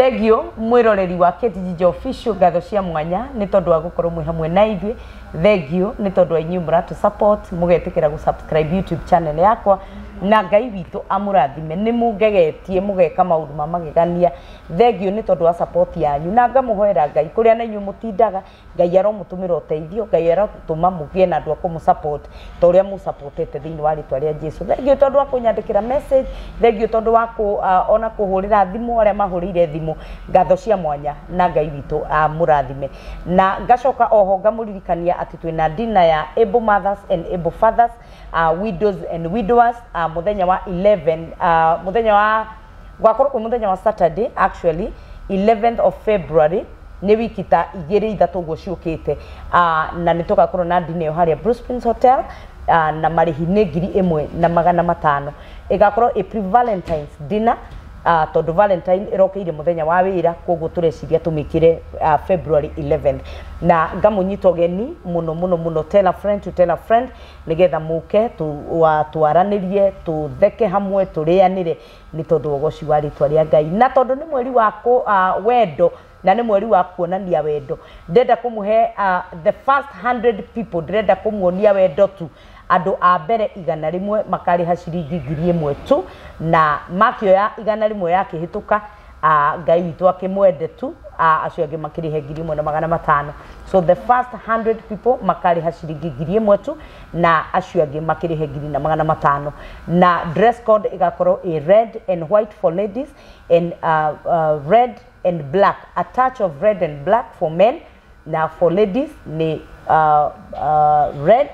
Thengio mwiroreri wa Kate Ginger Official, ngatho cia mwanya nĩ tondũ wa gũkorwo mwĩ hamwe na ithuĩ. Thengio nĩ tondũ wa inyuĩ mũratũ support, mũgetĩkĩra gũ subscribe YouTube channel yakwa, na Ngai witũ amũrathime. Nĩ mũngegetie, mũgeka maũndũ ma magegania. Thengio nĩ tondũ wa support yanyu, na ngamũhoera Ngai kũrĩa na inyuĩ mũtindaga, Ngai aromũtũmĩra ũteithio, Ngai arotũma mũgĩe na andũ a kũmũ support ta ũrĩa mũ supportete thĩinĩ wa rĩtwa rĩa Jesu. Thengio tondũ wa kũnyandĩkĩra message, thengio tondũ wa ona kũhũrĩra thimũ, arĩa mahũrĩire thimũ, ngatho cia mwanya na Ngai witũ amũrathime. Na ngacoka oho ngamũririkania atĩ twĩna dinner ya Able Mothers and Able Fathers, widows and widowers, mũthenya wa 11, mũthenya wa gwakorwo kwĩ mũthenya wa Saturday, actually 11th of February, nĩ wiki ta igĩrĩ ithatũ ũguo ciũkĩte, na nĩ tũgakorwo na dinner ĩyo harĩa Bruce Prince Hotel, na marĩhi nĩ 1500. Ĩgakorwo ĩ pre Valentine's dinner, tondũ Valentine ĩrokeire mũthenya wa wĩra, koguo tũreciria tũmĩkĩre February 11th. Na ngamũnyita ũgeni mũno mũno mũno, tell a friend to tell a friend, nĩgetha mũke twaranĩrie, tũtheke hamwe, tũrĩanĩre nĩ tondũ wa ũgoci wa rĩtwa rĩa Ngai. Na tondũ nĩ mweri wa wendo, na nĩ mweri wa kuonania wendo, ndĩrenda kũmũhe the first 100 people, ndĩrenda kũmuonia wendo tu. Andũ a mbere 100 makarĩha ciringi 1000 tu, na makĩoya 100 yakĩhĩtũka, Ngai witũ akĩmwende tu, acio angĩ makĩrĩhe 1500. So the first 100 people makarĩha ciringi 1000 tu, na acio angĩ makĩrĩhe 1500. Na dress code ĩgakorwo ĩ red and white for ladies, and red and black, a touch of red and black for men, na for ladies nĩ red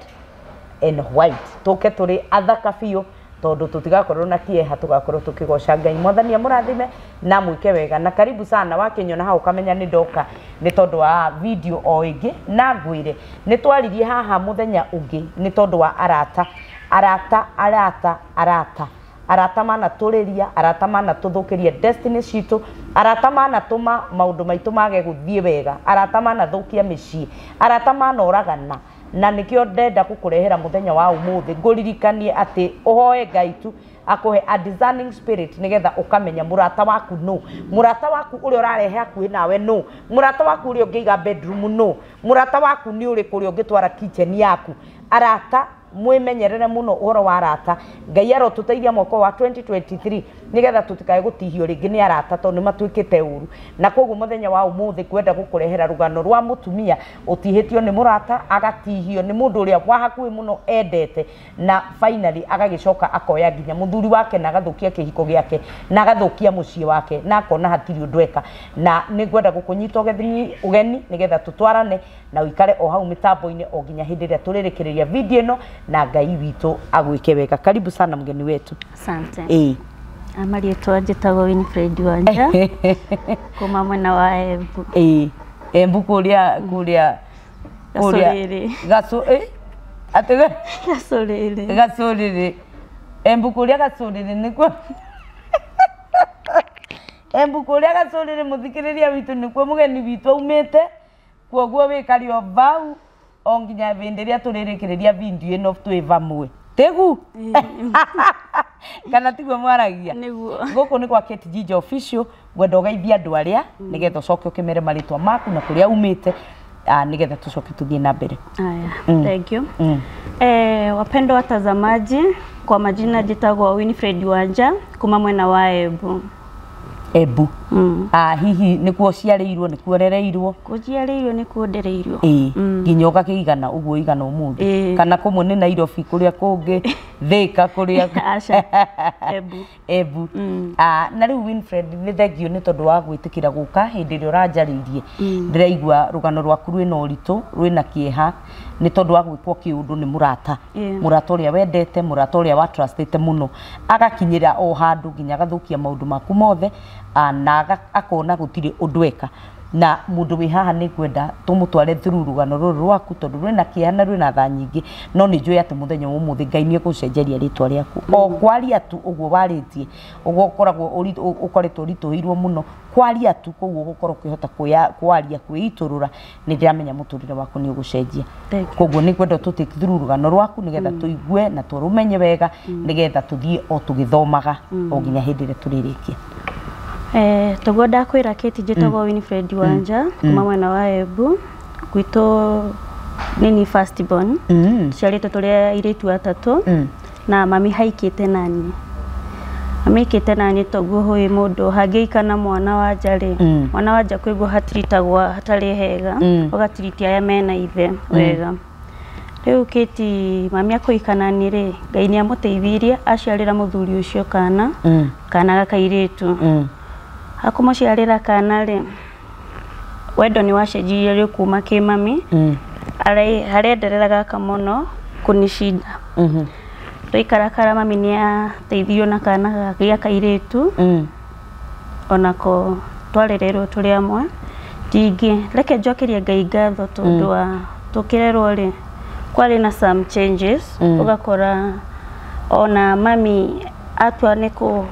and white. Tũke tũrĩ athaka biũ, tondũ tũtigakorwo na kĩeha, tũgakorwo tũkĩgoca Ngai. Mwathani amũrathime na mwĩke wega, na karibu sana. Wakĩnyona hau ũkamenya nĩ ndoka nĩ tondũ wa video o ĩngĩ. Na ngwĩre nĩ twaririe haha mũthenya ũngĩ nĩ tondũ wa arata, arata, arata, arata, arata manatũrĩria, arata manatũthũkĩria destiny citũ, arata manatũma maũndũ maitũ mage gũthiĩ wega, arata manathũkia mĩciĩ, arata manoragana. Na nĩkĩo ndenda gũkũrehera mũthenya wa ũmũthĩ, ngũririkanie atĩ ũhoe Ngai tu akũhe a discerning spirit, nĩgetha ũkamenya mũrata waku nũ, mũrata waku ũrĩa ũrarehe hakuhĩ nawe nũ, mũrata waku ũrĩa ũngĩiga bedroom nũ, mũrata waku nĩ ũrĩkũ ũrĩa ũngĩtwara kitchen yaku. Arata, mwĩmenyerere mũno ũhoro wa arata. Ngai arotũteithia mwaka wa 2023 nĩgetha tũtikae gũtihio rĩngĩ nĩ arata, tondũ nĩ matuĩkĩte ũru. Na koguo mũthenya wa ũmũthĩ kwenda gũkũrehera rũgano rwa mũtumia ũtihĩtio nĩ mũrata, agatihio nĩ mũndũ ũrĩa wa hakuhĩ mũno endete, na finally agagĩcoka akoya nginya mũthuri wake, na agathũkia kĩhiko gĩake, na agathũkia mũciĩ wake, na akona hatirĩ ũndũ eka. Na nĩ ngwenda gũkũnyita ũgeni nĩgetha tũtwarane na ũikare o hau mĩtambo-inĩ o nginya hĩndĩ ĩrĩa tũrĩrĩkĩrĩria video ĩno, na Ngai witũ agwĩke wega. Karibu sana mgeni wetu. Asante. Marĩtwa njĩtagwo Winfred Wanja kuma mwena wa Embu. Embu kũrĩa kũrĩa kũrĩa Gacũrĩrĩ. Gacũ atĩ Gacũrĩrĩ. Gacũrĩrĩ. Embu kũrĩa Gacũrĩrĩ nĩkuo. Embu kũrĩa Gacũrĩrĩ, mũthikĩrĩria witũ, nĩkuo mũgeni witũ aumĩte. Kuoguo wĩkare o vau o nginya hĩndĩ ĩrĩa tũrĩrĩkĩrĩria video ĩno twĩ vamwe, tĩgu kana tiguo mwaragia? Nĩguo. Gũkũ nĩ kwa Kate Ginger Official. Ngwenda ũgeithie andũ arĩa nĩgetha ũcoke ũkĩmere marĩtwa maku na kũrĩa umĩte, nĩgetha tũcoke tũthiĩ na mbere. Aya, thank you. Wapendwa watazamaji, kwa majina njĩtagwo Winfred Wanja kuma mwena wa Embu. Embu. Hihi nĩkuo ũciarĩirwo, nĩkuo ũrereirwo? Kũnjiarĩirwo nĩkuo ndereirwo. Ĩĩ, nginya ũgakĩigana ũguo igana ũmũthĩ? Ĩĩ. Kana kũmwe nĩ Nairobi, kũrĩa kũngĩ Thĩka, kũrĩa? Aca, Embu. Embu. Na rĩu Winfred, nĩ thengio nĩ tondũ wa gwĩtĩkĩra gũka. Hĩndĩ ĩrĩa ũranjarĩirie, ndĩraigua rũgano rwaku rwĩna ũritũ, rwĩna kĩeha, nĩ tondũ wa gwĩkwo kĩũndũ nĩ mũrata, mũrata ũrĩa wendete, mũrata ũrĩa wa trustĩte mũno, agakinyĩra o handũ nginya agathũkia maũndũ maku mothe, na akona gũtirĩ ũndũ eka. Na mũndũ wĩ haha nĩ ngwenda tũmũtware through rũgano rũrũ rwaku, tondũ rwĩna kĩeha na rwĩna tha nyingĩ, no nĩ njũĩ atĩ mũthenya wa ũmũthĩ Ngai nĩ egũcenjeria rĩtwa rĩaku. O kwaria tu ũguo warĩtie, ũguo ũkoragwo ũkoretwo ũritũhĩirwo mũno kwaria tu, koguo ũgũkorwo ũkĩhota kwaria, kwĩitũrũra, nĩ ndĩramenya mũtũrĩre waku nĩ ũgũcenjia. Thank you. Koguo nĩ ngwenda tũ take through rũgano rwaku nĩgetha tũigue na tũrũmenye wega, nĩgetha tũthiĩ o tũgĩthomaga o nginya hĩndĩ ĩrĩa tũrĩrĩkia. Toguo ndakwĩra Kate, njĩtagwo Winifred Wanja kuma mwena wa Embu. Gwitũ nĩ first born. Tũciarĩtwo tũrĩ airĩtu atatũ na mami haikĩte nani. Mami aikĩte nani toguo hũĩ mũndũ hangĩika na mwana wa nja rĩ, mwana wa nja kwĩguo hatiritagwo hatarĩ hega, ũgatiriti arĩa mena ithe wega. Rĩu Kate, mami akũikanani rĩ, Ngai nĩ amũteithirie aciarĩra mũthuri ũcio kana, kana gakairĩtu. Akũmũciarĩra kana rĩ, wendo nĩ wacenjirie rĩu kuma kĩ mami arenderera gaka mũno kũnishinda. Twaikarakara mami nĩ ateithirio na kana gĩa kairĩtu, onako twarererwo tũrĩ amwe. Ndingĩ reke njokerie Ngai ngatho tondũ wa tũkĩrerwo rĩ, kwarĩ na some changes. Ũgakora ona mami atua nĩ kũ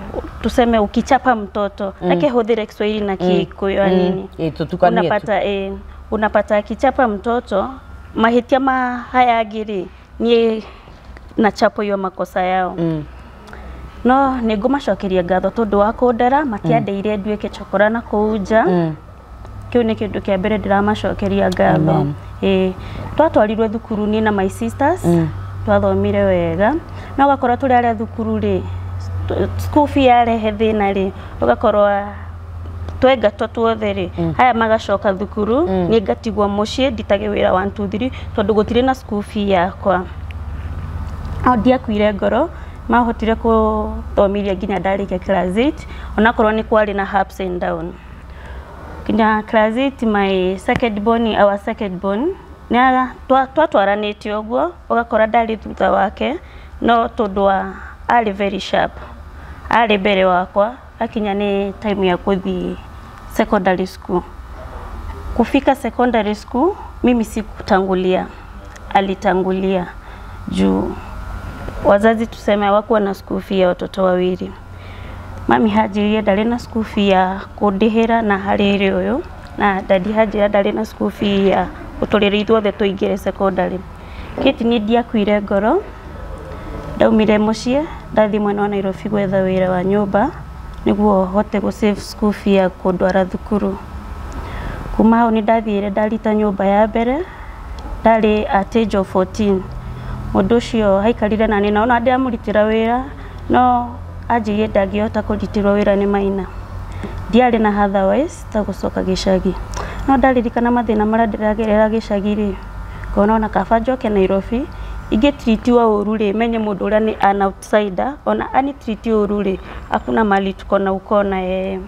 tuseme ukichapa mtoto, reke hũthĩre Kiswahili na Kikuyu anini. Ĩ, tũtukanie tu. Unapata unapata akichapa mtoto mahĩtia ma haya angĩ rĩ, niĩ nachapo hiyo makosa yao. No nĩ ngũmacokeria ngatho tondũ wa kũndera, matiandeire nduĩke chokora na kũu nja. Kĩu nĩ kĩndũ kĩa mbere ndĩramacokeria ngatho. Amen. Ĩĩ, twatwarirwo thukuru niĩ na my sisters. Twathomire wega, no ũgakora tũrĩ arĩa thukuru rĩ, school fee yarehe thĩna rĩ, ũgakorwo twengatwo tuothe rĩ, haya magacoka thukuru, niĩ ngatigwo mũciĩ nditage wĩra 1 2 3 tondũ gũtirĩ na school fee yakwa. No ndiakuire ngoro, mahotire kũthomithia nginya ndarĩkia class 8, onakorwo nĩ kwarĩ na ups and down. Nginya class 8, my second born, our second born, nĩ twatwaranĩte ũguo, ũgakora ndarĩ thutha wake, no tondũ wa arĩ very sharp, arĩ mbere wakwa. Akinya nĩ time ya kũthiĩ secondary school. Kufika secondary school, mimi sikutangulia, alitangulia juu wazazi tuseme hawakuwa na school fee ya watoto wawili. Mami hanjĩrire ndarĩ na school fee ya kũndĩhĩra na harĩrĩ ũyũ, na dadi hanjĩra ndarĩ na school fee ya gũtũrĩra ithuothe tũingĩre secondary. Kate, niĩ ndiakuire ngoro. Ndaumire mũciĩ ndathiĩ mwena wa Nairobi gwetha wĩra wa nyũmba nĩguo hote gũ save school fee ya kũndwara thukuru. Kuma hau nĩ ndathire ndarita nyũmba ya mbere, ndarĩ at age of 14. Mũndũ ũcio aikarire nani na ona ndĩramũrutĩra wĩra, no anjĩrire ndangĩhota kũrutĩrwo wĩra nĩ maina. Ndiarĩ na otherwise ta gũcoka gĩcagi, no ndaririkana mathĩna marĩa ndĩragerera gĩcagi rĩ, ngona ona kaba njoke Nairobi. Ingĩtritiwo ũru rĩ, menye mũndũ ũrĩa nĩ an outsider, ona anitriti ũru rĩ, hakuna mali tuko na ukona yeye.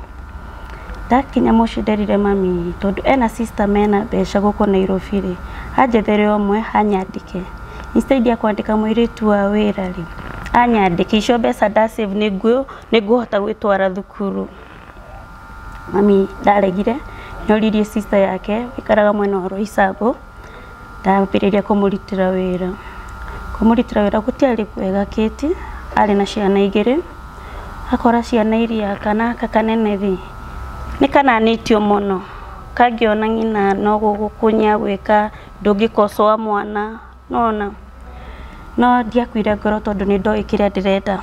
Ndakinya mũciĩ nderire mami tondũ ena sister mena mbeca gũkũ Nairobi rĩ, anjethere ũmwe anyandĩke instead ya kwandĩka mũirĩtu wa wĩra rĩ, anyandĩke icio mbeca ndasave nĩngũhota gwĩtwara thukuru. Mami ndaregire, nĩoririe sister yake wĩikaraga mwena wa Roysambu. Ndambĩrĩria kũmũrutĩra wĩra. Kũmũrutĩra wĩra gũtiarĩ kwega. Kate arĩ na ciana igĩrĩ, akora ciana iria kana gaka kanene rĩ, nĩ kananĩtio mũno, kangĩona ng'ina no gũgũkunya gwĩka ndũngĩkocoa mwana nona. No ndiakuire ngoro tondũ nĩ ndoĩ kĩrĩa ndĩrenda.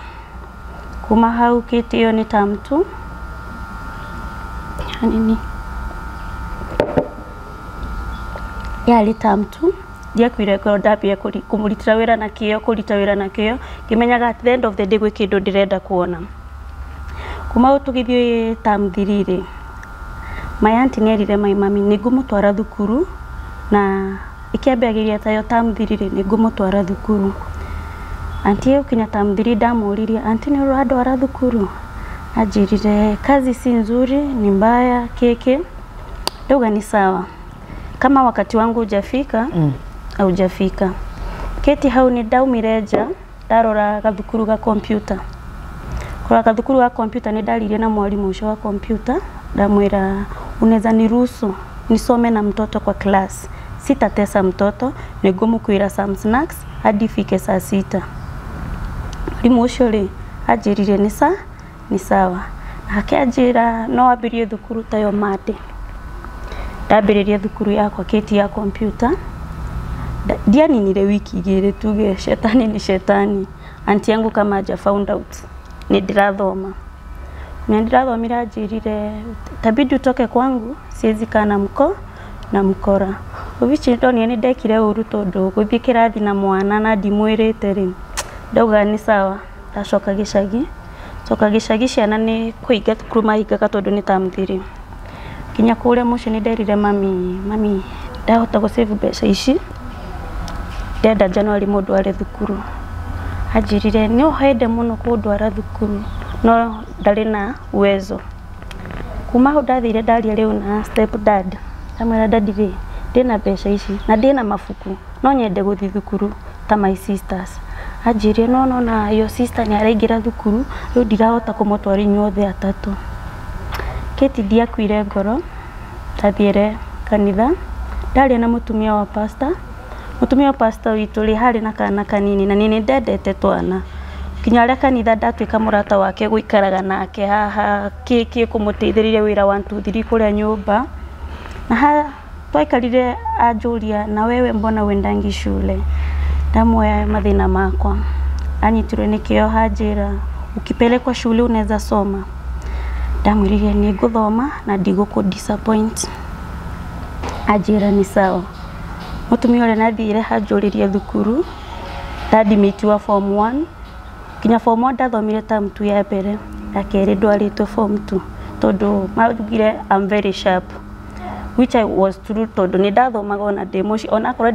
Kuma hau Kate, ĩyo nĩ term 2 hanini, yarĩ term 2. Ndiakuire ngoro, ndambire kũmũrutĩra wĩra na kĩo, kũruta wĩra na kĩo, ngĩmenyaga at the end of the day gwĩ kĩndũ ndĩrenda kuona. Kuma hau tũgĩthiĩ term 3 rĩ, my auntie nĩ erire my mami nĩ ngũmũtwara thukuru, na ĩkĩambagĩrĩria tayo term 3 rĩ, nĩ ngũmũtwara thukuru. Auntie ĩyo term 3 ndamũririe, "Auntie, nĩ ũrandwara thukuru?" Anjĩrire kazi si nzuri, ni mbaya keke. Ndauga ni sawa, kama wakati wangu hujafika, haujafika. Kate, hau nĩ ndaumire nja ndarora gathukuru ga computer. Kũrora gathukuru ga computer, nĩ ndaririe na mwarimũ ũcio wa computer, ndamwĩra, "Unaweza niruhusu nisome na mtoto kwa class? Sitatesa mtoto, nĩngũmũkuĩra some snacks hadi ifike saa 6." Mwarimũ ũcio rĩ, anjĩrire nĩ sawa, na akĩanjĩra no wambĩrĩrie thukuru tayo Monday. Ndambĩrĩria thukuru yakwa Kate ya computer. Ndianinire wiki 2, tuge shetani ni shetani, auntie yangu kama haja found out nĩ ndĩrathoma. Na ndirathomire anjĩrire itabidi utoke kwangu, siwezi kaa na mko na mkora. Ubici ndonire nĩ ndekire ũru tondũ gũthiĩ kĩrathi na mwana na ndimwĩrĩte rĩ, ndauga nĩ sawa, ndacoka gĩcagi. Coka gĩcagi ciana nĩ kũhinga thukuru mahingaga tondũ nĩ term 3. Nginya kũrĩa mũciĩ nĩ nderire mami, mami ndahota gũ save mbeca ici, ndenda January mũndũ arĩ thukuru. Anjĩrire no ende mũno kũndwara thukuru no ndarĩ na uwezo. Kuma hau ndathire ndaria rĩu na step dad, ndamwĩra daddy rĩ, ndĩna mbeca ici na ndĩna mabuku no nyende gũthiĩ thukuru ta my sisters. Anjĩrire no nona your sister nĩ araingĩra thukuru rĩu ndirahota kũmũtwara inyuothe atatũ. Kate ndiakuire ngoro, ndathiire kanitha, ndaria na mũtumia wa pastor. Mũtumia wa pastor witũ rĩ, harĩ na kana kanini na niĩ nĩ ndendete twana. Nginya arĩa kanitha ndatuĩka mũrata wake gũikaraga nake haha kĩ kũmũteithĩrĩria wĩra 1 2 3 kũrĩa nyũmba. Na ha twaikarire anjũria na wewe mbona uendangi shule? Ndamwĩra mathĩna makwa. Anyitirwe nĩ kĩo anjĩra ukipelekwa shule unaweza soma. Ndamwĩrire nĩ ngũthoma na ndigũkũ disappoint. Anjĩra nĩ sawa. Mũtumia ũrĩa nathire anjũrĩrie thukuru, ndadimitiwa form 1. Nginya form 1 ndathomire term 2 ya mbere, ya kerĩ ndwarĩtwo form 2 tondũ maugire I'm very sharp, which I was true tondũ nĩ ndathomaga ona ndĩ mũciĩ, onakorwo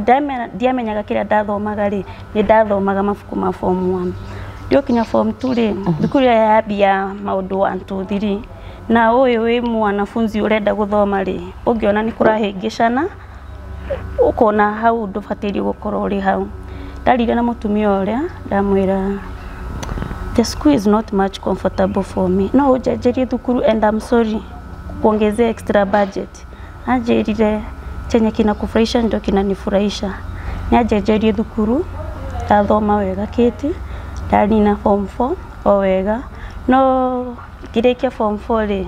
ndiamenyaga kĩrĩa ndathomaga rĩ, nĩ ndathomaga mabuku ma form 1. Ndĩũkinya form 2 rĩ, thukuru ĩrĩa yambia maũndũ 1 2 3, na ũyũ wĩ mwanafunzi ũrenda gũthoma rĩ, ũngĩona nĩ kũrahĩngĩcana, ũkona hau ndũbataire gũkorwo ũrĩ hau. Ndarire na mũtumia ũrĩa, ndamwĩra the school is not much comfortable for me, no ũnjenjerie thukuru and I'm sorry kuongezea extra budget. Anjĩrire chenye kinakufurahisha ndio kinanifurahisha. Nĩanjenjerie thukuru, ndathoma wega Kate, ndanina form 4 o wega, no ngĩrĩkia form 4 rĩ,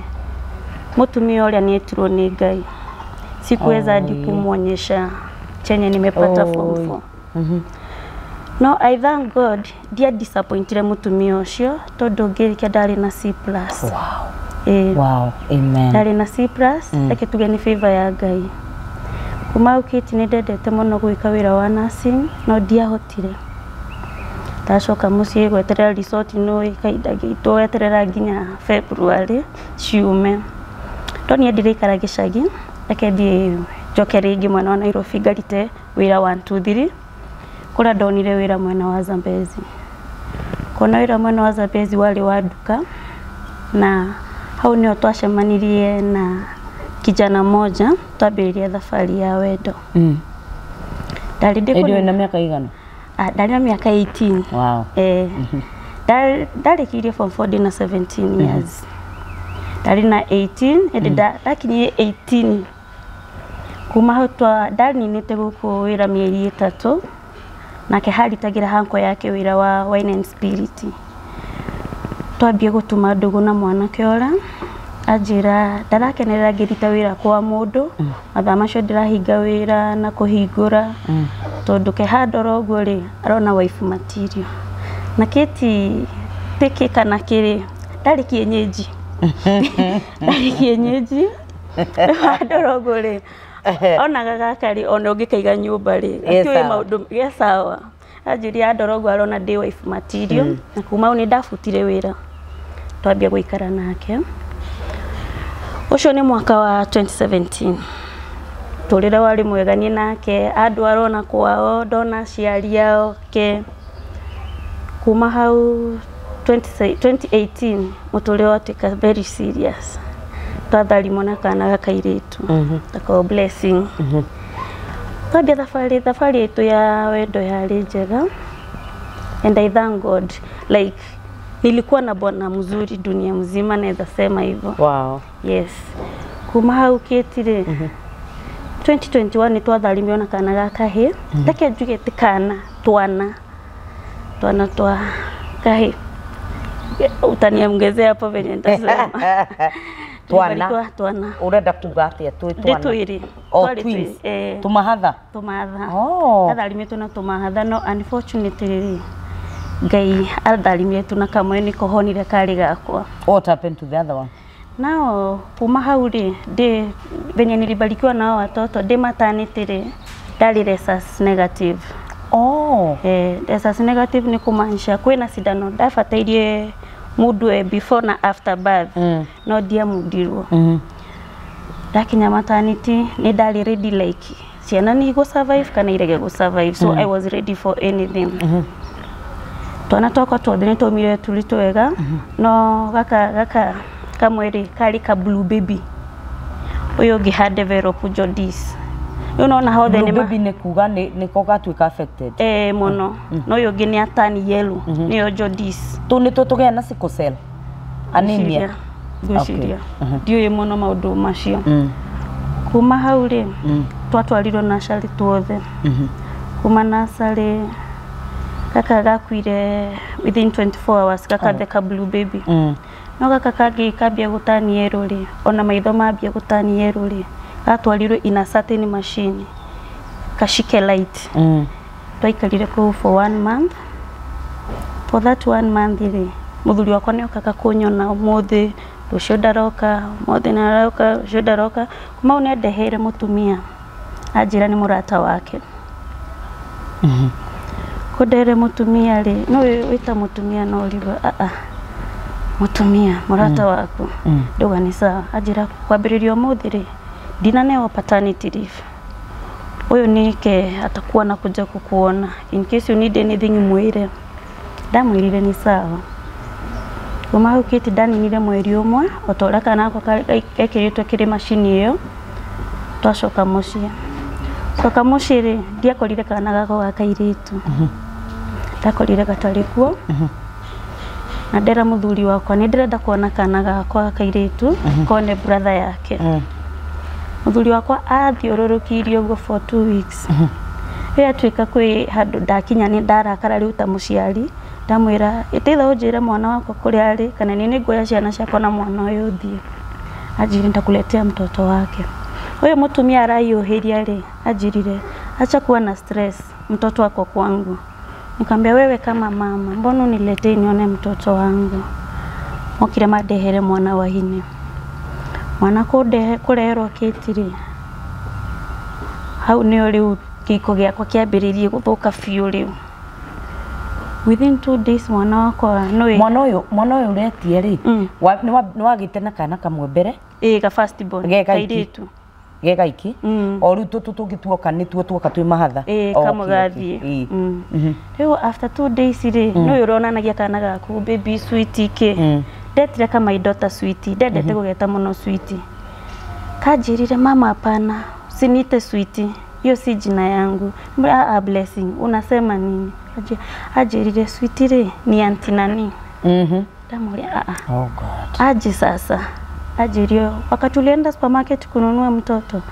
mũtumia ũrĩa nĩetirwo nĩ Ngai. Sikuweza hadi kumwonyesha chenye nimepata form 4. No, I thank God ndia disappointire mũtumia ũcio tondũ ngĩrĩkia ndarĩ na C+. Wow. Ĩĩ. Wow. Amen. Ndarĩ na C+, reke tuge nĩ favor ya Ngai. Kuma hau Kate nĩ ndendete mũno gwĩka wĩra wa nursing no ndiahotire. Ndacoka mũciĩ gweterera resort no kahinda gĩitũ weterera nginya February ciume. Ndonire ndĩraikara gĩcagi, reke thiĩ njoke rĩngĩ mwena wa Nairobi ngarute wĩra 1 2 3, kũrĩa ndonire wĩra mwena wa Zambezi. Kuona wĩra mwena wa Zambezi warĩ wa nduka, na hau nĩho twacemanirie na kijana moja, twambĩrĩria thabari ya wendo. Ndarĩ ndĩ Ĩndĩ kũnini- wĩna mĩaka igana? Ah, ndarĩ na mĩaka 18. Wow. Ndarĩkirie form 4 ndĩna 17 years. Ndarĩ na 18, hĩndĩ ndakinyire 18. Kuma hau ndaninĩte gũkũ wĩra mĩeri 3, nake haritagĩra hanko yake wĩra wa wine and spirit. Twambie gũtuma ndũgũ na mwanake ũrĩa, anjĩra ndarakenerera ngĩruta wĩra kwa mũndũ, mathaa macio ndĩrahinga wĩra na kũhingũra, tondũ ke handora ũguo rĩ, arona wife material. Na Kate tĩkĩ kana kĩrĩ, ndarĩ kienyeji. Ndarĩ kienyeji. Handora ũguo rĩ, onaga gaka rĩ, ona ũngĩkaiga nyũmba rĩ, Ge gatiũĩ sawa. maũndũ, ge sawa. Anjĩrire andora ũguo arona ndĩ wife material, na kuma hau nĩ ndabutire wĩra. Twambia gũikara nake. Ũcio nĩ mwaka wa 2017. Tũrĩre warĩ mwega niĩ nake, andwara ona kwao, ndona aciari ake. Kuma hau 2018 mũtũrĩre watuĩka very serious. Twatharimwo na kana ga kairĩtu. Gako blessing. Twambia thabarĩ itũ ya wendo yarĩ njega. And I thank God. Like, nilikuwa na bwana mzuri dunia mzima, naweza sema hivyo. Wow. Yes. Kuma hau Kate rĩ, 2021 nĩ twatharimio na kana ga kahĩĩ. Reke njuge ti kana, twana. Twana twa kahĩĩ. Utaniongezea hapo venye nitasema. Twana. Tulibarikiwa twana. Ũrenda kuga atĩa twĩ Ndĩ twana? twĩrĩ. Oh, Twarĩ twins. twĩrĩ, Tũmahatha? Tũmahatha. Oh. Atharimĩtwo na tũmahatha no unfortunately rĩ, Ngai atharimire tu na kamwe niko honire kari gakwa. What happened to the other one? Nao kuma hau rĩ, ndĩ venye nilibarikiwa nao watoto ndĩ maternity rĩ, ndarĩ rhesus negative. Oh. Rhesus negative nĩ kumaanisha kwĩna cindano ndabatairie mundu e before na after birth. No ndiamundirwo. Ndakinya maternity nĩ ndarĩ ready, like ciana nĩ igũ survive kana irege gũ survive, so I was ready for anything. Twana twakwa twothe nĩ twaumire tũrĩ twega, no gaka kamwe rĩ, karĩ ka blue baby, ũyũ ũngĩ ha develop jaundice. Rĩu nona hothe Blue nĩ baby nĩ kuga nĩ ko gatuĩka affected. Eh, mũno. No ũyũ ũngĩ nĩ atani yellow, nĩyo jaundice. Tũ nĩ tũ tũgĩa na sickle cell anemia. Ngwĩciria ndiũĩ mũno maũndũ macio. Kuma hau rĩ, twatwarirwo nursery tuothe. Kuma nursery, gaka gakuire within 24 hours, gaka ka blue baby. No gaka kangĩ kambia gũtani yellow rĩ, ona maitho mambia gũtani yellow rĩ, gatwarirwo in a certain machine kashike light. Twaikarire kũu for one month. For that one month rĩ, mũthuri wakwa nĩ okaga kũnyona ũmũthĩ, rũciũ ndaroka, ũmũthĩ nĩaroka, rũciũ ndaroka. Kuma hau nĩ andeheire mũtumia, anjĩra nĩ mũrata wake. Kũndehere mũtumia rĩ, no wĩta mũtumia no ũrigwo, aa, mũtumia mũrata waku. Ndauga nĩ sawa. Anjĩra kwambĩrĩria ũmũthĩ rĩ, ndinanewa paternity leave, ũyũ nĩke atakuwa nakuja kukuona, in case you need anything mwĩre. Ndamwĩrire nĩ sawa. Kuma hau kĩti ndaninire mweri ũmwe o ta ũrĩa kana gakwa gekĩrĩtwo kĩrĩ macini ĩyo. Twacoka mũciĩ, coka mũciĩ rĩ, ndiakorire kana gakwa ga kairĩtu, ndakorire gatarĩ kuo. Na ndera mũthuri wakwa nĩ ndĩrenda kuona kana gakwa ga kairĩtu kone brother yake. Mũthuri wakwa athiũrũrũkĩirie ũguo for 2 weeks. Rĩrĩa atuĩka kwĩ handũ ndakinya nĩ ndarakara rĩu ta mũciari, ndamwĩra ĩtĩtha ũnjĩre mwana wakwa kũrĩa arĩ, kana nĩ nguoya ciana ciakwa na mwana ũyũ ũthiĩ. Anjĩrire nitakuletea mtoto wake. Ũyũ mũtumia arahiũhĩria rĩ, anjĩrire acha kuwa na stress, mtoto wako kwangu. Nikamwambia, wewe kama mama, mbona uniletee nione mtoto wangu? Mokire mandehere mwana wa hinya. Mwana kũreherwo kĩti rĩ, hau nĩo rĩu kĩiko gĩakwa kĩambĩrĩirie gũthũka biũ. Rĩu within 2 days mwana wakwa nĩ Mwana ũyũ ũretie rĩ, nĩ wagĩte na kana kamwe mbere? Ĩ, ga first born. Ge gaiki. Kairĩtu. Ge gaiki. O rĩu tũtũ tũngĩ tuoka nĩ tuo tuoka twĩ mahatha. Ĩ, kamwe gathiĩ. Rĩu after 2 days rĩ, nĩ ũyũ ũronanagia kana gaku baby sweet kĩ. Ndetire ka my daughter sweet, ndendete gũgeta mũno sweet. Kanjĩrire, mama, hapana, usiniite sweet, hiyo si jina yangu. Niambia, ah, Blessing, unasema nini? Anjĩrire sweet rĩ ni aunty nani. Ndamũria, ah ah. Oh God. Aje sasa? Anjĩrire wakati ulienda supermarket kununua mtoto,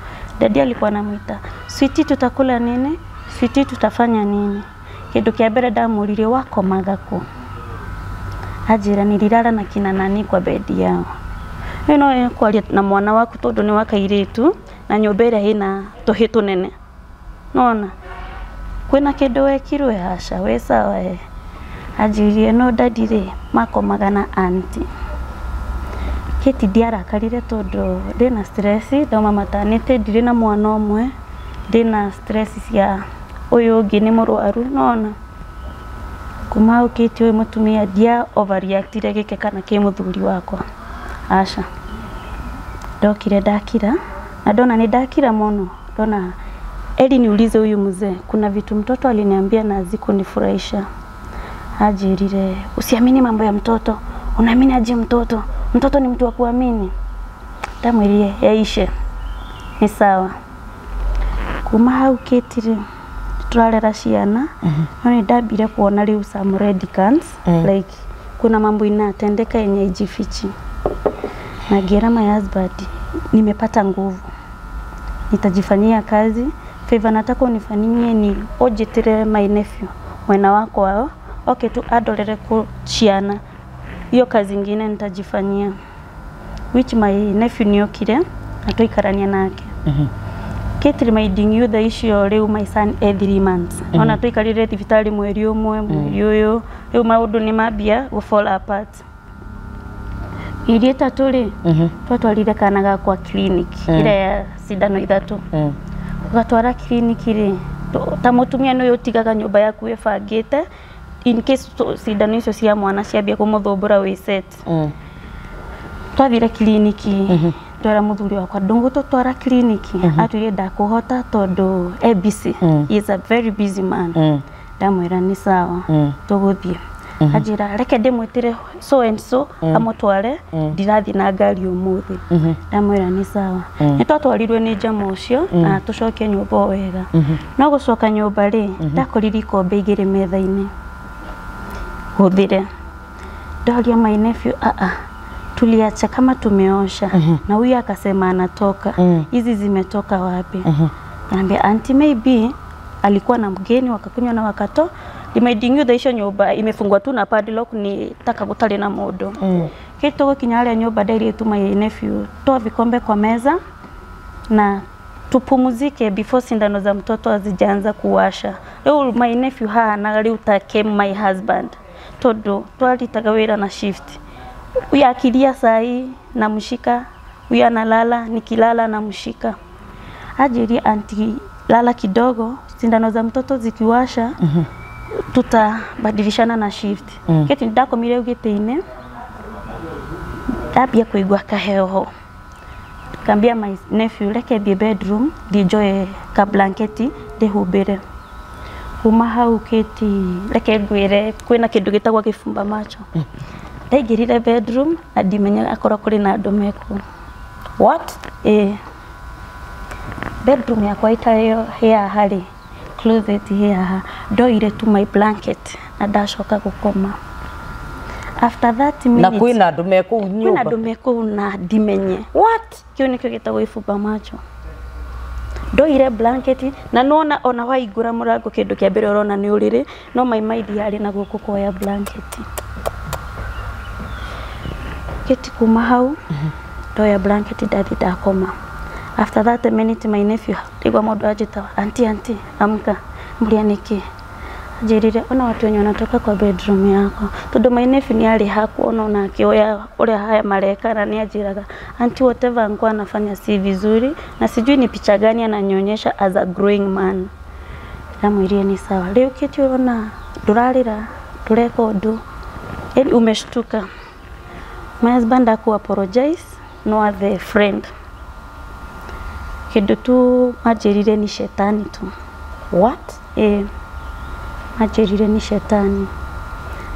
daddy alikuwa anamwita sweetie, tutakula nini? Sweetie, tutafanya nini? Kĩndũ kĩa mbere ndamũririe, wakomaga kũ? Anjĩra nililala na kina nani kwa bedi yao. Rĩu no kwaria na mwana waku tondũ nĩ wa kairĩtu na nyũmba ĩrĩa ĩna tũhĩ tũnene, nona kwĩna kĩndũ wekirwo? Aca, wĩ sawa. E, anjĩrire no daddy rĩ makomaga na aunty Kĩti. Ndiarakarire tondũ ndĩna stress, ndauma maternity ndirĩ na mwana ũmwe, ndĩna stress cia ũyũ ũngĩ nĩ mũrwaru, nona kuma hau Kĩti ũyũ mũtumia ndia overreactire gĩke kana kĩ mũthuri wakwa, aca. Ndokire ndakira na ndona nĩ ndakira mũno, ndona eli niulize huyu mzee, kuna vitu mtoto aliniambia na hazikunifurahisha. Anjĩrire usiamini mambo ya mtoto, unaamini aje mtoto? Mtoto ni mtu wa kuamini? Ndamwĩrire yaishe, nĩ sawa. Kuma hau Kĩti rĩ, tũrarera ciana, no nĩ ndambire kuona rĩu some red cans, like kuna mambo inatendeka yenye haijifichi, na ngĩra my husband nimepata nguvu, nitajifanyia kazi. Favor nataka unifanyie ni ũnjĩtĩre my nephew mwena wakwa, okay tu andorere ku ciana, hiyo kazi ingine nitajifanyia. Which my nephew nĩokire na twaikarania nake. Kate, reminding you thaa icio rĩu my son e 3 months. Ona twaikarire thibitarĩ mweri ũmwe, mweri ũyũ Rĩu maũndũ nĩ mambia gũ fall apart. Mĩeri 3 rĩ, twatwarire kana gakwa clinic ĩrĩa ya cindano 3. Ũgatwara clinic rĩ, ta mũtumia nĩ ũyũ ũtigaga nyũmba yaku ĩbangĩte in case cindano icio cia mwana ciambia kũmũthumbũra wĩ set. Twathire kiriniki, twera mũthuri wakwa ndũgũtũtwara kiriniki, atwĩrire ndakũhota tondũ e busy. He is a very busy man. Ndamwĩra nĩ sawa, tũgũthiĩ. Anjĩra reke ndĩmwĩtĩre so and so amũtware, ndirathiĩ na ngari ũmũthĩ. Ndamwĩra nĩ sawa. Nĩ twatwarirwe nĩ njama ũcio na tũcoke nyũmba o wega. No gũcoka nyũmba rĩ, ndakorire ikombe 2 metha-inĩ hũthĩre. Ndoria my nephew, tuliacha kama tumeosha. Na huyu akasema anatoka. Hizi zimetoka wapi? Anambia auntie, maybe alikuwa na mgeni wakakunywa na wakato. Limaidinyu icio nyumba imefungwa tu na padlock ni taka gutari na mundu. Kitu gukinya haria nyumba ndairĩtu tu my nephew, toa vikombe kwa meza na tupumzike before sindano za mtoto hazijaanza kuwasha. Leo my nephew hana riu ta came my husband tondu twaritaga wira na shift. Huyu akilia sahi namshika, huyu analala nikilala namshika. Ajiri auntie, lala kidogo, sindano za mtoto zikiwasha tutabadilishana na shift. Keti ndakomire ugite-inĩ ndambia kuigua kaheho. Kambia my nephew reke thiĩ bedroom ndinjoe ka blanketi ndihumbĩre. Kuma hau keti reke ngwĩre kwĩna kĩndũ gĩtagwo gĩbumba macho. Ndaingĩrire bedroom na ndimenyaga akorwo kũrĩ na andũ mekuo. What? Bedroom yakwa itarĩ haha rĩ, closet haha, ndoire tu my blanket na ndacoka gũkoma. After 30 minutes na kwĩna andũ me kũu nyũmba, kwĩna andũ me kũu na ndimenye. What? Kĩu nĩkĩo gĩtagwo ibumba macho. Ndoire blanket na nona ona waingũra mũrango kĩndũ kĩa mbere ũrona nĩ ũrĩrĩ, no my mind yarĩ na gũkũ kuoya blanket. Keti kuma hau ndoya blanket ndathi ndakoma. After that minute my nephew ndigwa mũndũ anjĩta, auntie auntie amka. Mbũria nĩkĩ? Anjĩrire ona watu wenye wanatoka kwa bedroom yako. Tondu my nephew ni arĩ hakuona ona akĩoya ũrĩa haya mareka na nĩ anjĩraga auntie whatever nilikuwa anafanya si vizuri na sijui ni picha gani ananionyesha as a growing man. Ndamwĩrire ni sawa. Rĩu kĩti ũrona ndũrarĩra, ndũreka ũndũ, yaani umeshtuka. My husband aku apologize no other friend. Kĩndũ tu manjĩrire ni shetani tu. What? Manjĩrire ni shetani.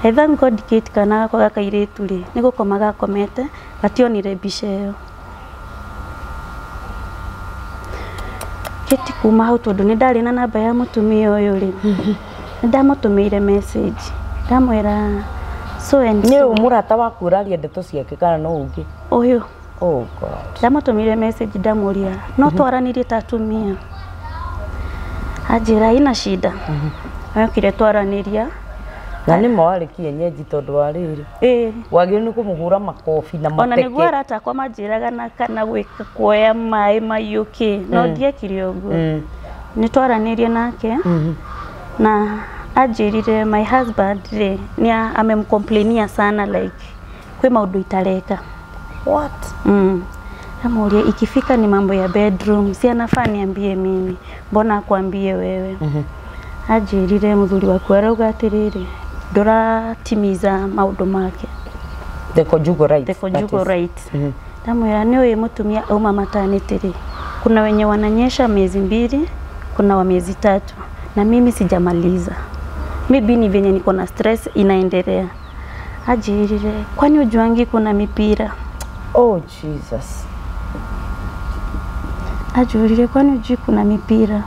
I thank God Kate kana gakwa ga kairĩtu rĩ, nĩ gũkoma gakomete, gationire mbica ĩyo. Kate kuma hau tondũ nĩ ndarĩ na namba ya mũtumia ũyũ rĩ, nĩ ndamũtũmĩire message. Ndamwĩra so and so. Nĩ mũrata waku ũraria ndeto ciake kana no ũngĩ? Ũyũ. Oh God. Ndamũtũmĩire message ndamũria no twaranĩrie ta atumia. Anjĩra ina shida. Okire twaranĩria. Na nĩ ma warĩ kienyeji tondũ wa rĩrĩ. Wagĩrĩirwo nĩ kũmũhũra makobi na mateke. Ona nĩguo arata akwa manjĩraga na kana gwĩka kuoya maĩ maiyũkĩ, no ndiekire ũguo. Nĩ twaranĩrie nake na anjĩrire my husband rĩ nĩ amemcomplainia sana like kwĩ maũndũ itareka. What? Amũria ikifika ni mambo ya bedroom, si anafaa niambie mimi, mbona akwambie wewe? Anjĩrire mũthuri waku arauga atĩrĩrĩ, ndũratimiza maũndũ make. The conjugal rights. The conjugal rights. Ndamwĩra nĩ ũyũ mũtumia auma maternity rĩ, kuna wenye wananyesha miezi 2, kuna wa miezi 3 na mimi sijamaliza. Maybe ni venye niko na stress inaendelea. Anjĩrire kwani ujuangi kuna mipira? Oh Jesus. Anjũrire kwani ujui kuna mipira?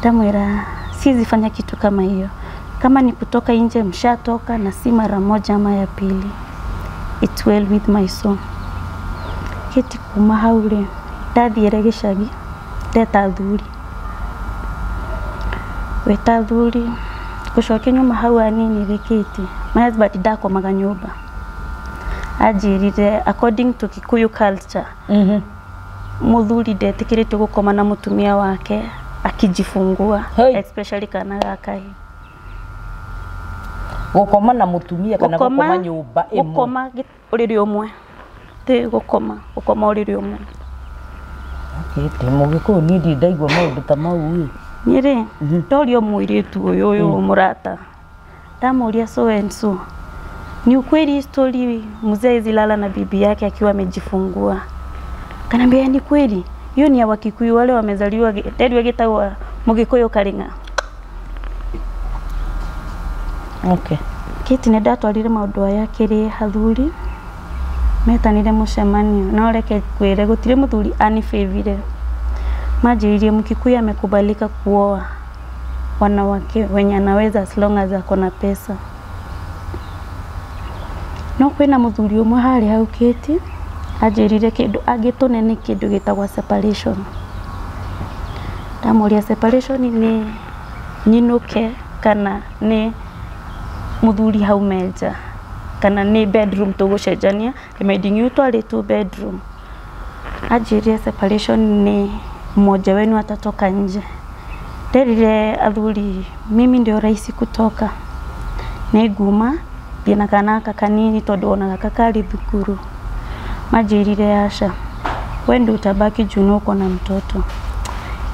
Ndamwĩra siwezi fanya kitu kama hiyo. Kama ni kutoka nje mshatoka na si mara moja ama ya pili. It's well with my soul. Keti kuma hau rĩ, ndathiire gĩcagi ndeta athuri. Weta athuri gũcokia nyuma hau anini rĩ, Kate, my husband ndakomaga nyũmba. Anjĩrire according to Kikuyu culture, mũthuri ndetĩkĩrĩtio gũkoma na mũtumia wake akijifungua, Hey. especially kana ga kahĩĩ. Gũkoma na mũtumia kana gũkoma nyũmba ĩmwe? Gũkoma ũrĩrĩ ũmwe. Ti gũkoma, gũkoma ũrĩrĩ ũmwe. Okay, ndĩ mũgĩkũyũ niĩ ndirĩ ndaigua maũndũ ta mau ĩ. Niĩ rĩ, ndorio mũirĩtu ũyũ ũyũ mũrata. Ndamũria so and so. Ni ukweli story mzee hawezi lala na bibi yake akiwa amejifungua? Kanambia ni kweli. Hiyo ni ya Wakikuyu wale wamezaliwa nderwe gitagwa Mugikuyu Karinga. Okay. Kiti nĩ ndatwarire maũndũ aya kĩrĩ athuri metanire mũcemanio no reke kwĩre gũtirĩ mũthuri anibĩvire. Manjĩrire Mkikuyu amekubalika kuoa wanawake wenye anaweza as long as ako na pesa. No kwĩna mũthuri ũmwe harĩa hau Kĩti anjĩrire kĩndũ angĩtũne nĩ kĩndũ gĩtagwo separation. Ndamũria separation nĩ nyinũke kana nĩ mũthuri hau menja kana nĩ bedroom tũgũcenjania, reminding you twarĩ two bedroom. Anjĩrire separation nĩ mmoja wenu atatoka nje. Nderire athuri mimi ndio rahisi kutoka, nĩ nguma thiĩ na kana gaka kanini tondũ ona gaka karĩ thukuru. Manjĩrire aca, we ndio utabaki juu nĩ uko na mtoto.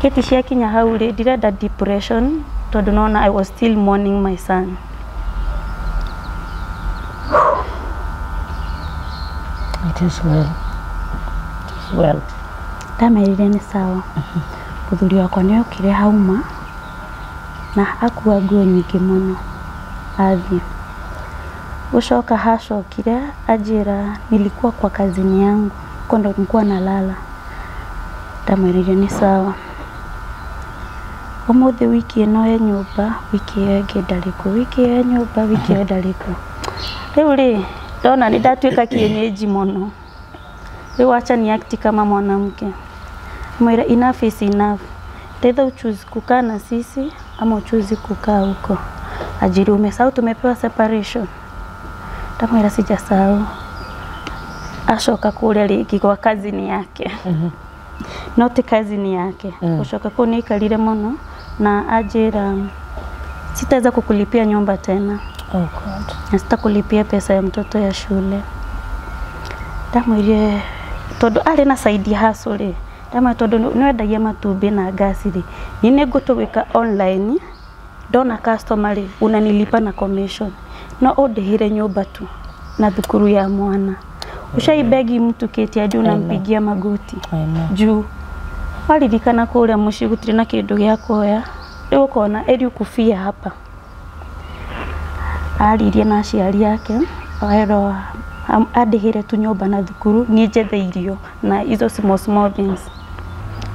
Kĩti ciakinya hau rĩ, ndirenda depression tondũ nona I was still mourning my son. It is well. It is well. Ndamerire nĩ sawa. Mũthuri wakwa nĩ okire hauma na akua nguo nyingĩ mũno athiĩ. Gũcoka hacokire anjĩra nilikuwa kwa kazini yangu huko ndo nilikuwa nalala. Ndamwĩrire nĩ sawa. Ũmũthĩ wiki ĩno e nyũmba, wiki ĩyo ĩngĩ ndarĩ kuo, wiki ĩyo e nyũmba, wiki ĩyo ndarĩ kuo. Rĩu rĩ, ndona nĩ ndatuĩka kienyeji mũno. Rĩu acha ni act kama mwanamke. Mwĩra enough is enough. Either uchoose kukaa na sisi ama uchoose kukaa huko. Ajiri umesahau tumepewa separation. Ndamwĩra sijasahau. Acoka kũrĩa rĩngĩ gwa kazini yake. No ti kazini yake. Gũcoka kũu nĩaikarire mũno na anjĩra sitaweza kukulipia nyumba tena. Oh God. Na sitakulipia pesa ya mtoto ya shule. Ndamwĩrire tondũ arĩ na side hustle rĩ, ndamwĩra tondũ nĩwendagia matumbĩ na ngasi rĩ, niĩ nĩngũtũgwĩka online, ndona customer rĩ, unanilipa na commission. No ũndĩhĩre nyũmba tu na thukuru ya mwana. Ushaibegi mtu keti hadi unampigia magoti. Juu waririkana kũrĩa mũciĩ gũtirĩ na kĩndũ gĩa kuoya, rĩu ũkona eri ũkubia hapa. Aririe na aciari ake, erwo andĩhĩre tu nyũmba na thukuru, niĩ njethe irio na izo small small things.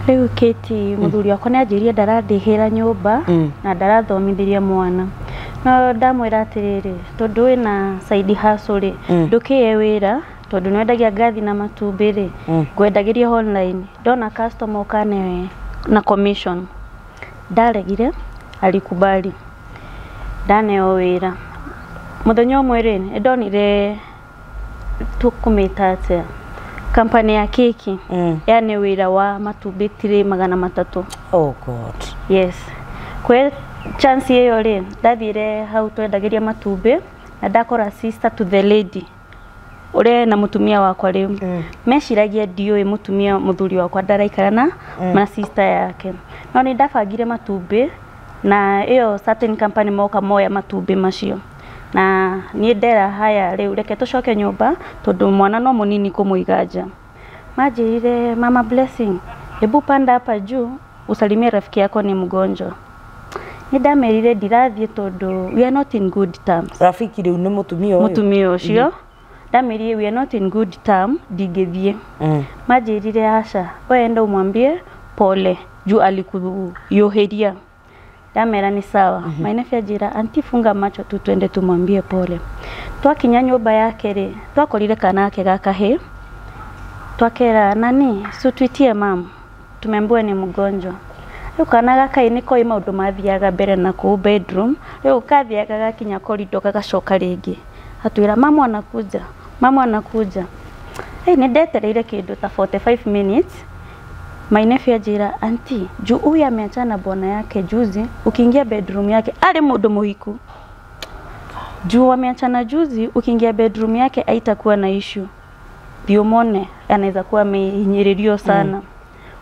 Rĩu Kĩti mũthuri wakwa nĩ anjĩrire ndarandĩhĩra nyũmba na ndarathomithĩria mwana. No ndamwĩra atĩrĩrĩ, tondũ wĩna side hustle rĩ, ndũkĩe wĩra tondũ nĩwendagia ngathi na matumbĩ rĩ, ngwendagĩria online, ndona customer ũkane na commission. Ndaregire, alikubali. Ndaneo wĩra. Mũthenya ũmwe rĩ, nĩndonire tũkũmĩta atĩa, kampani ya keki, yani wĩra wa matumbĩ tray 300. Oh God. Yes. Kwe chance ĩyo rĩ, ndathire hau twendagĩria matumbĩ na ndakora sister to the lady ũrĩa na mũtumia wakwa rĩu. Meciragia ndiũĩ mũtumia mũthuri wakwa ndaraikara na na sister yake. No nĩ ndabangire matumbĩ na ĩyo certain company moka moya matumbĩ macio. Na niĩ ndera haya rĩu reke tũcoke nyũmba tondũ mwana no mũnini kũmũiga nja. Manjĩrire mama Blessing, hebu panda hapa juu usalimie rafiki yako ni mgonjwa. Nĩ ndamerire ndirathiĩ tondũ we are not in good terms. Rafiki rĩu nĩ mũtumia ũyũ? Mũtumia ũcio. Ndamerire we are not in good term, ndingĩthiĩ. Manjĩrire aca, we enda umwambie pole juu alikuyuhĩria. Ndamera ni sawa. Mainefia anjĩra anti funga macho tu twende tumwambie pole. Twakinya nyũmba yake rĩ, twakorire kana gake ga kahĩĩ. Twakera nani, si tuitie mam, tumeambiwa ni mgonjwa. Rĩu kana gaka nĩ koĩ maũndũ mathiaga mbere na kũu bedroom, rĩu kathiaga gakinya corridor gagacoka rĩngĩ. Atwĩra mama anakuja, mama anakuja. Hey, nĩ ndetereire kĩndũ ta 45 minutes. My nephew anjĩra auntie, juu huyu ameachana bwana yake juzi, ukiingia bedroom yake arĩ mũndũ mũhiku. Juu wameachana juzi, ukiingia bedroom yake haitakuwa na issue. Thiumone anaweza kuwa amehinyĩrĩrio sana.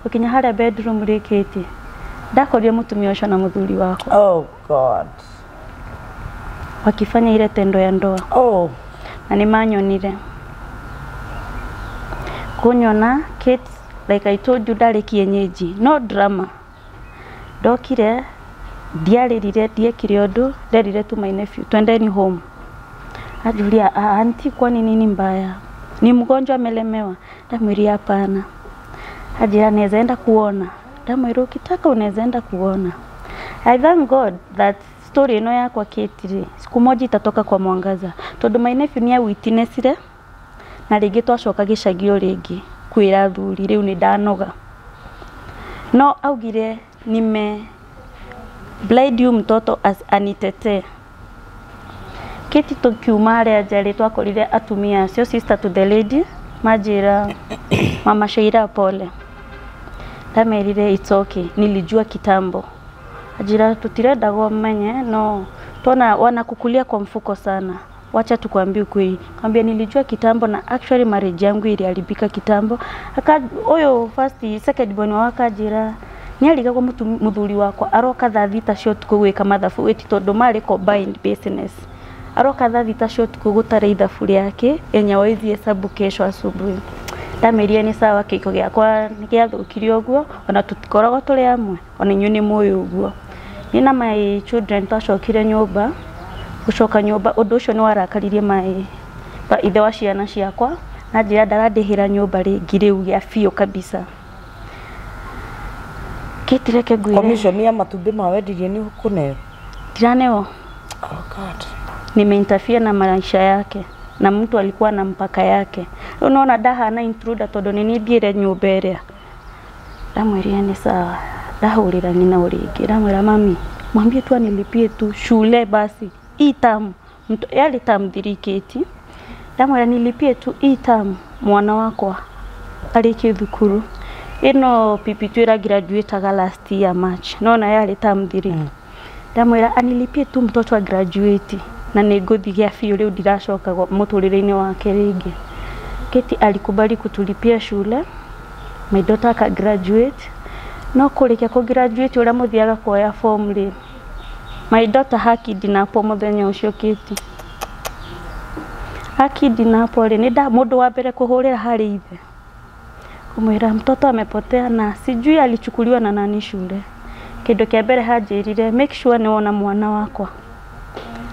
Ukinya harĩa bedroom rĩkĩtie ndakorire mũtumia ũcio na mũthuri wakwa. Oh God. Wakifanya ile tendo ya ndoa. Oh. Na nĩ manyonire. Kunyona Kate, like I told you, ndarĩ kienyeji, no drama. Ndokire ndiarĩrire, ndiekire ũndũ, nderire tu my nephew, twendeni home. Ajulia, auntie, kwani nini mbaya? Ni mgonjwa amelemewa? Ndamwĩria hapana. Ajira naweza enda kuona. Ndamwĩra ukitaka unaweza enda kuona. I thank God that story ĩno yakwa Kate rĩ, siku moja itatoka kwa mwangaza. Tondũ my nephew nĩ awitnessire na rĩngĩ twacoka gĩcagi o rĩngĩ kwĩra athuri rĩu nĩ ndanoga. No augire nime blind you mtoto as anitetee. Kate tukiuma harĩa nja rĩ, twakorire atumia acio, sister to the lady, manjĩra mama Sheila pole. Ndamerire it's okay, nilijua kitambo. Ajira tutirendagwo menye no tona wanakukulia kwa mfuko sana. Wacha tukwambie ukweli. Kwambia nilijua kitambo na actually marriage yangu iliharibika kitambo. Aka oyo first second born wakajira niarigagwo muthuri wakwa aroka thaa 6 cia ũtukũ gwĩka mathabu ĩti tondũ marĩ combined business. Aroka thaa 6 cia ũtukũ gũtara ithabu rĩake enye waithi hesabu kesho asubuhi. Ndameria nĩ sawa, kĩiko gĩakwa nĩ gĩathũkire ũguo ona tũtikoragwo tũrĩ amwe ona inyuĩ nĩ mũĩ ũguo. Niĩ na my children twacokire nyũmba, gũcoka nyũmba ũndũ ũcio nĩ warakaririe my ithe wa ciana ciakwa na njĩra ndarandĩhĩra nyũmba rĩngĩ rĩu gĩa biũ kabisa. Kate reke ngwĩre. Commission ya matumbĩ ma wendirie nĩ ũkũneo? Ndiraneo. Oh God. Nimeinterfere na maisha yake na mtu alikuwa na mpaka yake. Unaona ndahana intruder tondũ nĩ niĩ thiĩre nyũmba ĩrĩa. Ndamwĩrire nĩ sawa. Ndahũrĩra nyina ũrĩngĩ. Ndamwĩra mami, mwambie tu anilipie tu shule basi. Hii term, yali term 3 Kate. Ndamwĩra nilipie tu hii term mwana wakwa arĩkie thukuru. Ĩno PP2 ĩra graduate last year March. Nona yali term 3. Ndamwĩra anilipie tu mtoto wa graduate na nĩ ngũthiĩ biũ rĩu ndiracoka mũtũrĩre-inĩ wake rĩngĩ. Kate alikubali kutulipia shule. My daughter aka graduate. No kũrĩkia kũ graduate ũrĩa mũthiaga kuoya form rĩ, my daughter hakidnapo mũthenya ũcio Kate. Hakidnapo rĩ, nĩ nda mũndũ wa mbere kũhũrĩra harĩ ithe. Kumwĩra mtoto amepotea na sijui alichukuliwa na nani shule. Kĩndũ kĩa mbere hanjĩrire make sure nĩ wona mwana wakwa.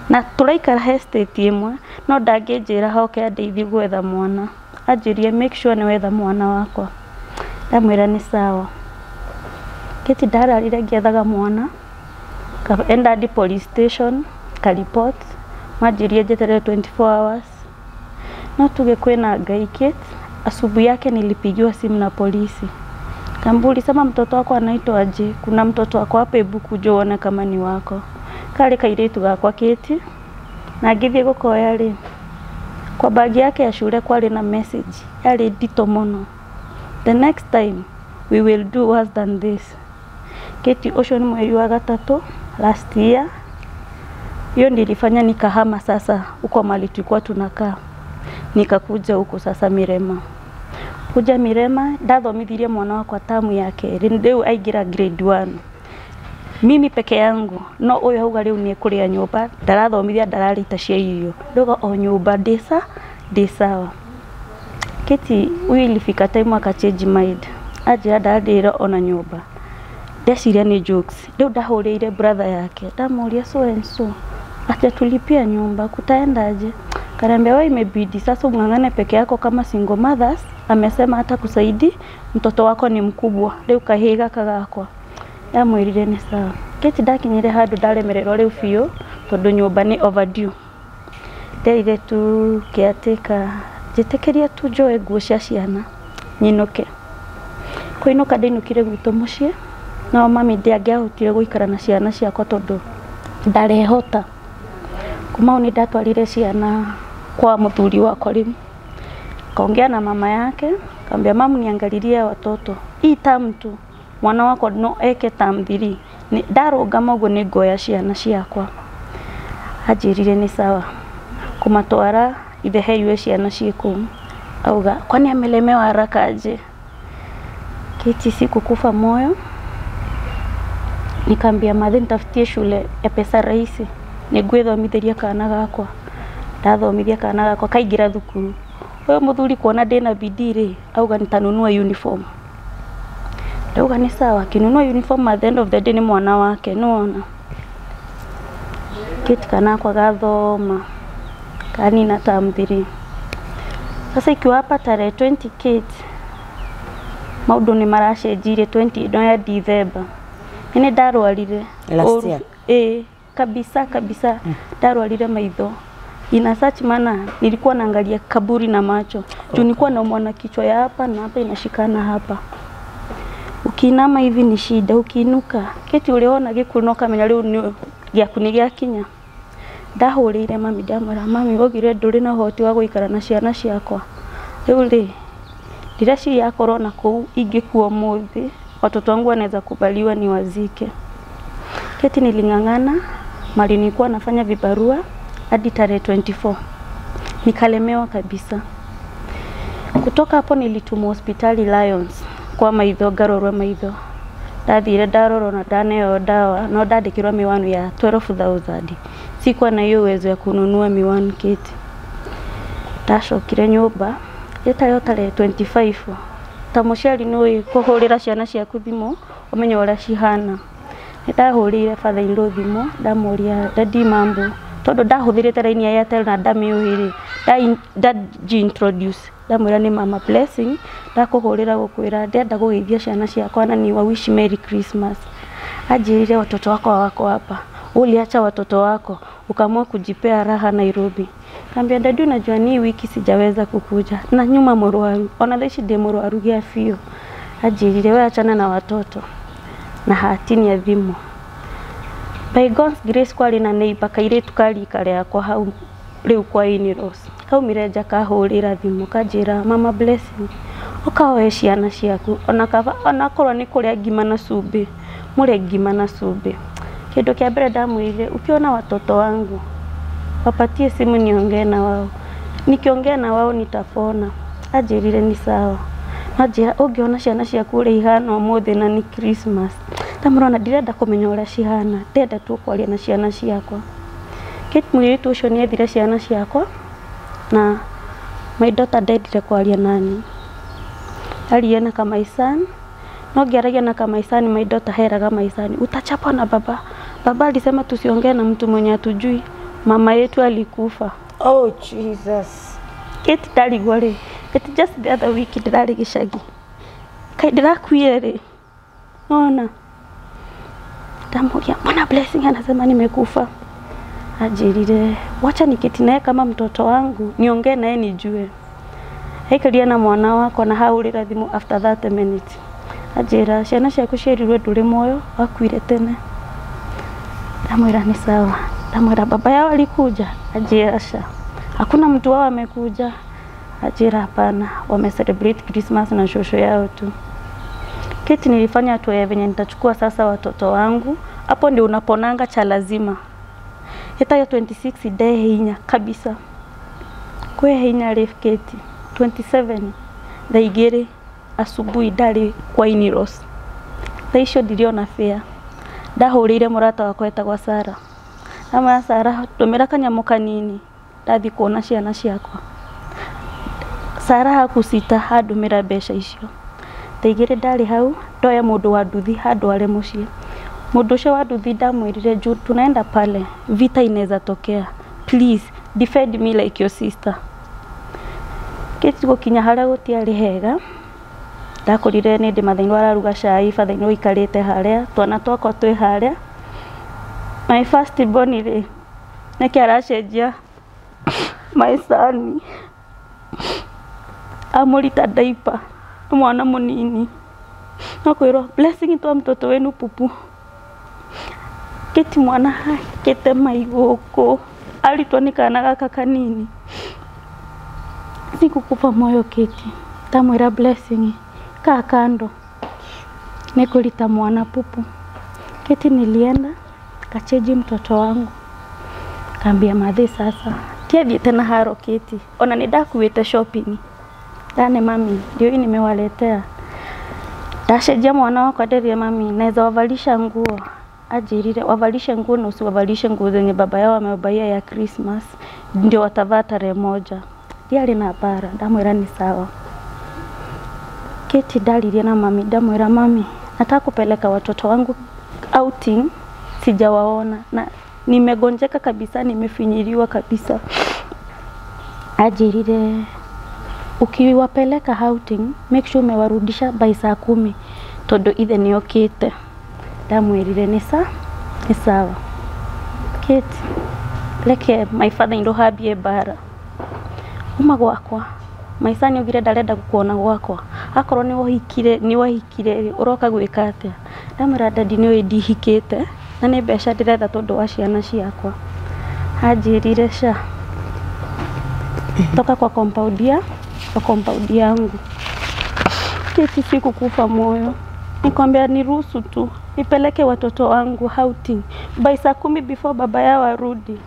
Na tũraikara estate ĩmwe no ndangĩnjĩra hoke andeithie gwetha mwana. Anjĩrire make sure nĩ wetha mwana wakwa. Ndamwĩra nĩ sawa. Kate ndararire ngĩethaga mwana. Enda hadi police station ka report manjĩrire njeterere 24 hours. No tuge kwĩna Ngai Kate, asubuhi yake nilipigiwa simu na polisi. Kambuli sema mtoto wako anaitwa aje? Kuna mtoto wako hapa, hebu kuja uone kama ni wako. Kale kairitu gakwa Kate. Na ngĩthiĩ gũkoya rĩ, kwa bagi yake ya shule kwarĩ na message yarĩ nditũ mũno. The next time we will do worse than this. Kate ũcio nĩ mweri wa gatatũ last year. Hiyo nilifanya nikahama sasa huko mahali tulikuwa tunakaa. Nikakuja huko sasa Mirema. Kuja Mirema ndathomithirie mwana wakwa tamu ya kerĩ rĩu aingĩra grade 1. Mimi peke yangu no ũyũ auga rĩu nĩ ekũrĩa nyũmba ndarathomithia ndararĩta cia irio ndoga o nyũmba ndĩ sawa. Kate huyu ilifika time aka change mind anjĩra ndarandĩra ona nyũmba. Ndeciria nĩ jokes. Rĩu ndahũrĩire brother yake ndamũria so and so hajatulipia nyumba kutaendaje? Kaniambia wewe imebidi sasa ung'ang'ane peke yako kama single mothers. Amesema hata kusaidi mtoto wako ni mkubwa rĩu kahĩĩ gaka gakwa. Ndamwĩrire nĩ sawa. Kate ndakinyire handũ ndaremererwo rĩu biũ tondũ nyũmba nĩ overdue. Nderire tu caretaker njĩtĩkĩrie tu njoe nguo cia ciana nyinũke. Kũinũka ndainũkire gwitũ mũciĩ no mami ndangĩahotire gũikara na ciana ciakwa tondũ ndarehota. Kuma hau nĩ ndatwarire ciana kwa mũthuri wakwa rĩu. Kaongea na mama yake, kaambia mamu niangalilie watoto. Hii term tu mwana wako no eke term 3. Ndarũgama ũguo nĩ ngoya ciana ciakwa. Anjĩrire nĩ sawa. Kumatwara ithe heiwe ciana ciĩ kũu. Auga kwani amelemewa haraka aje? Keti sikukufa moyo. Nikaambia mathe nitafutie shule ya pesa rahisi nĩngwĩthomitheria kana gakwa. Ndathomithia kana gakwa kaingĩra thukuru. Ũyũ mũthuri kuona ndĩna bidii rĩ, auga nitanunua uniform. Ndauga nĩ sawa, akinunua uniform at the end of the day nĩ mwana wake, nĩwona. Keti kana akwa gathoma kanina term 3. Sasa ikiwa hapa tarehe 20 Kate, maũndũ nĩ maracenjirie 20 ĩno ya December. Nĩ ndarwarire. Last year? Kabisa kabisa. Ndarwarire maitho. In such manner nilikuwa naangalia kaburi na macho. Juu nilikuwa naumwa na kichwa ya hapa na hapa inashikana hapa. Ukiinama hivi ni shida, ukiinuka keti uliona gikuno kamenya riu ni gĩaku nĩ gĩakinya. Ndahũrĩire mami ndamwĩra mami wogire ndũrĩ na ũhoti wa gũikara na ciana ciakwa. Rĩu rĩ ndĩreciria akorwo na kũu ingĩkua ũmũthĩ watoto wangu wanaweza kubaliwa ni wazike. Keti niling'ang'ana mali nilikuwa nafanya vibarua hadi tarehe 24. Nikalemewa kabisa. Kutoka hapo nilitumwa hospitali Lions kwa maitho ngarorwo maitho. Ndathire ndarorwo na ndaneo dawa no ndandĩkĩrwo miwani ya 12,000. Sikuwa na hiyo uwezo ya kununua miwani Keti. Ndacokire nyũmba ĩtayo tarehe 25. Ta mũciari nĩũĩ kũhũrĩra ciana ciaku thimũ ũmenye ũrĩa cihana. Nĩndahũrĩire father in law thimũ ndamũria daddy mambo tondũ ndahũthĩrĩte raini ya Airtel na ndamĩũĩ rĩ, ndaji-introduce ndamwĩra nĩ mama Blessing ndakũhũrĩra gũkwĩra ndĩrenda kũgeithia ciana ciakwa na ni wa wish Merry Christmas. Anjĩrire watoto wako wako hapa, uliacha watoto wako ukaamua kujipea raha Nairobi. Kambia daddy unajua ni wiki sijaweza kukuja na nyuma mũrwaru ona thaa ici ndĩ mũrwaru gĩa biũ. Anjĩrire we achana na watoto na hatini ya thimũ. By God's grace kwarĩ na neighbor kairĩtu karika rĩakwa hau rĩu kwa in-laws. Kaumire nja kahũrĩra thimũ kanjĩra mama Blessing ũkaoe ciana ciaku ona kaba onakorwo nĩ kũrĩa ngima na cumbĩ mũrĩe ngima na cumbĩ. Kĩndũ kĩa mbere ndamwĩrire ukiona watoto wangu wapatie simu niongee na wao, nikiongea na wao nitapona. Anjĩrire ni sawa. Anjĩra ũngĩona ciana ciaku ũrĩa ihana ũmũthĩ na nĩ Christmas. Ndamũrona ndirenda kũmenya ũrĩa cihana, ndĩrenda tu kwaria na ciana ciakwa. Kate mũirĩtu ũcio nĩ ethire ciana ciakwa na my daughter ndendire kwaria nani. Aria na my son, no ngĩaragia na my son, my daughter heraga my son, utachapwa na baba. Baba alisema tusiongee na mtu mwenye hatujui. Mama yetu alikufa. Oh Jesus. Kate ndarigwo rĩ, Kate just the other week ndĩrarĩ gĩcagi. Kaĩ ndĩrakuire rĩ. Ona. Ndamũria, mbona Blessing anasema nimekufa? Anjĩrire, wacha niketi naye kama mtoto wangu, niongee naye nijue. Aikaria na mwana wakwa na hahũrĩra thimũ after 30 minutes. Anjĩra, ciana ciaku ciĩrirwe ndũrĩ muoyo, wakuire tene. Ndamwĩra ni sawa. Ndamwĩra baba yao alikuja? Anjĩra aca. Hakuna mtu wao amekuja? Anjĩra hapana, wame celebrate Christmas na shosho yao tu. Keti nilifanya hatua ya venye nitachukua sasa watoto wangu. Hapo ndio unaponanga cha lazima. Itayo 26 day hinya kabisa. Kwe hinya ref Keti 27 thaa igĩrĩ asubuhi ndarĩ kwa in-laws. Thaa icio ndiriona fare. Ndahũrĩire mũrata wakwa etagwo Sara. Ndamwĩra Sara tũmĩra kanyamũ kanini ndathiĩ kuona ciana ciakwa. Sara hakusita handũmĩra mbeca icio. Thaa igĩrĩ ndarĩ hau ndoya mũndũ wa nduthi handware mũciĩ. Mũndũ ũcio wa nduthi ndamwĩrire juu tunaenda pale vita inaweza tokea, please defend me like your sister. Keti gũkinya harĩa gũtiarĩ hega. Ndakorire nĩ ndĩ mathĩna araruga cai father-in-law aikarĩte harĩa twana twakwa twĩ harĩa. My first born rĩ nĩkĩ aracenjia my son amũrita diaper mwana mũnini no kwĩrwo Blessing toa mtoto wenu pupu. Keti mwana hakĩte mai gũkũ aritwo nĩ kana gaka kanini. Sikukufa moyo Keti. Ndamwĩra Blessing kaa kando nĩkũrita mwana pupu. Keti nilienda kacheji mtoto wangu. Kaambia madhe sasa Ndiathiĩte na haro Kĩti, ona nĩ ndakuĩte shopping. Ndane mami, ndio hii nimewaletea. Ndacenjia mwana wakwa nderie mami, naweza wavalisha nguo. Anjĩrire wavalishe nguo na usiwavalishe nguo zenye baba yao amewabaia ya Christmas, ndio watavaa tarehe moja. Ndiarĩ na mbara, ndamwĩra ni sawa. Keti ndaririe na mami, ndamwĩra mami, nataka kupeleka watoto wangu outing, sijawaona na nimegonjeka kabisa, nimefinyiliwa kabisa. Anjĩrire ukiwapeleka outing make sure umewarudisha by saa 10 tondu ithe nĩokĩte. Ndamwĩrire nĩ sawa. Kate, reke my father in law hambie mbara. Uma gwakwa maica nĩ augire ndarenda gũkuona gwakwa, akorwo nĩ wahikire ũroka gwĩka atĩa? Ndamwĩra dadi nĩ ũĩ ndihikĩte na nĩ mbeca ndĩretha tondũ wa ciana ciakwa. Anjĩrire ca toka kwa compound ya kwa compound yangu. Keti sikukufa moyo, nikwambia niruhusu tu nipeleke watoto wangu outing by saa 10 before baba yao arudi,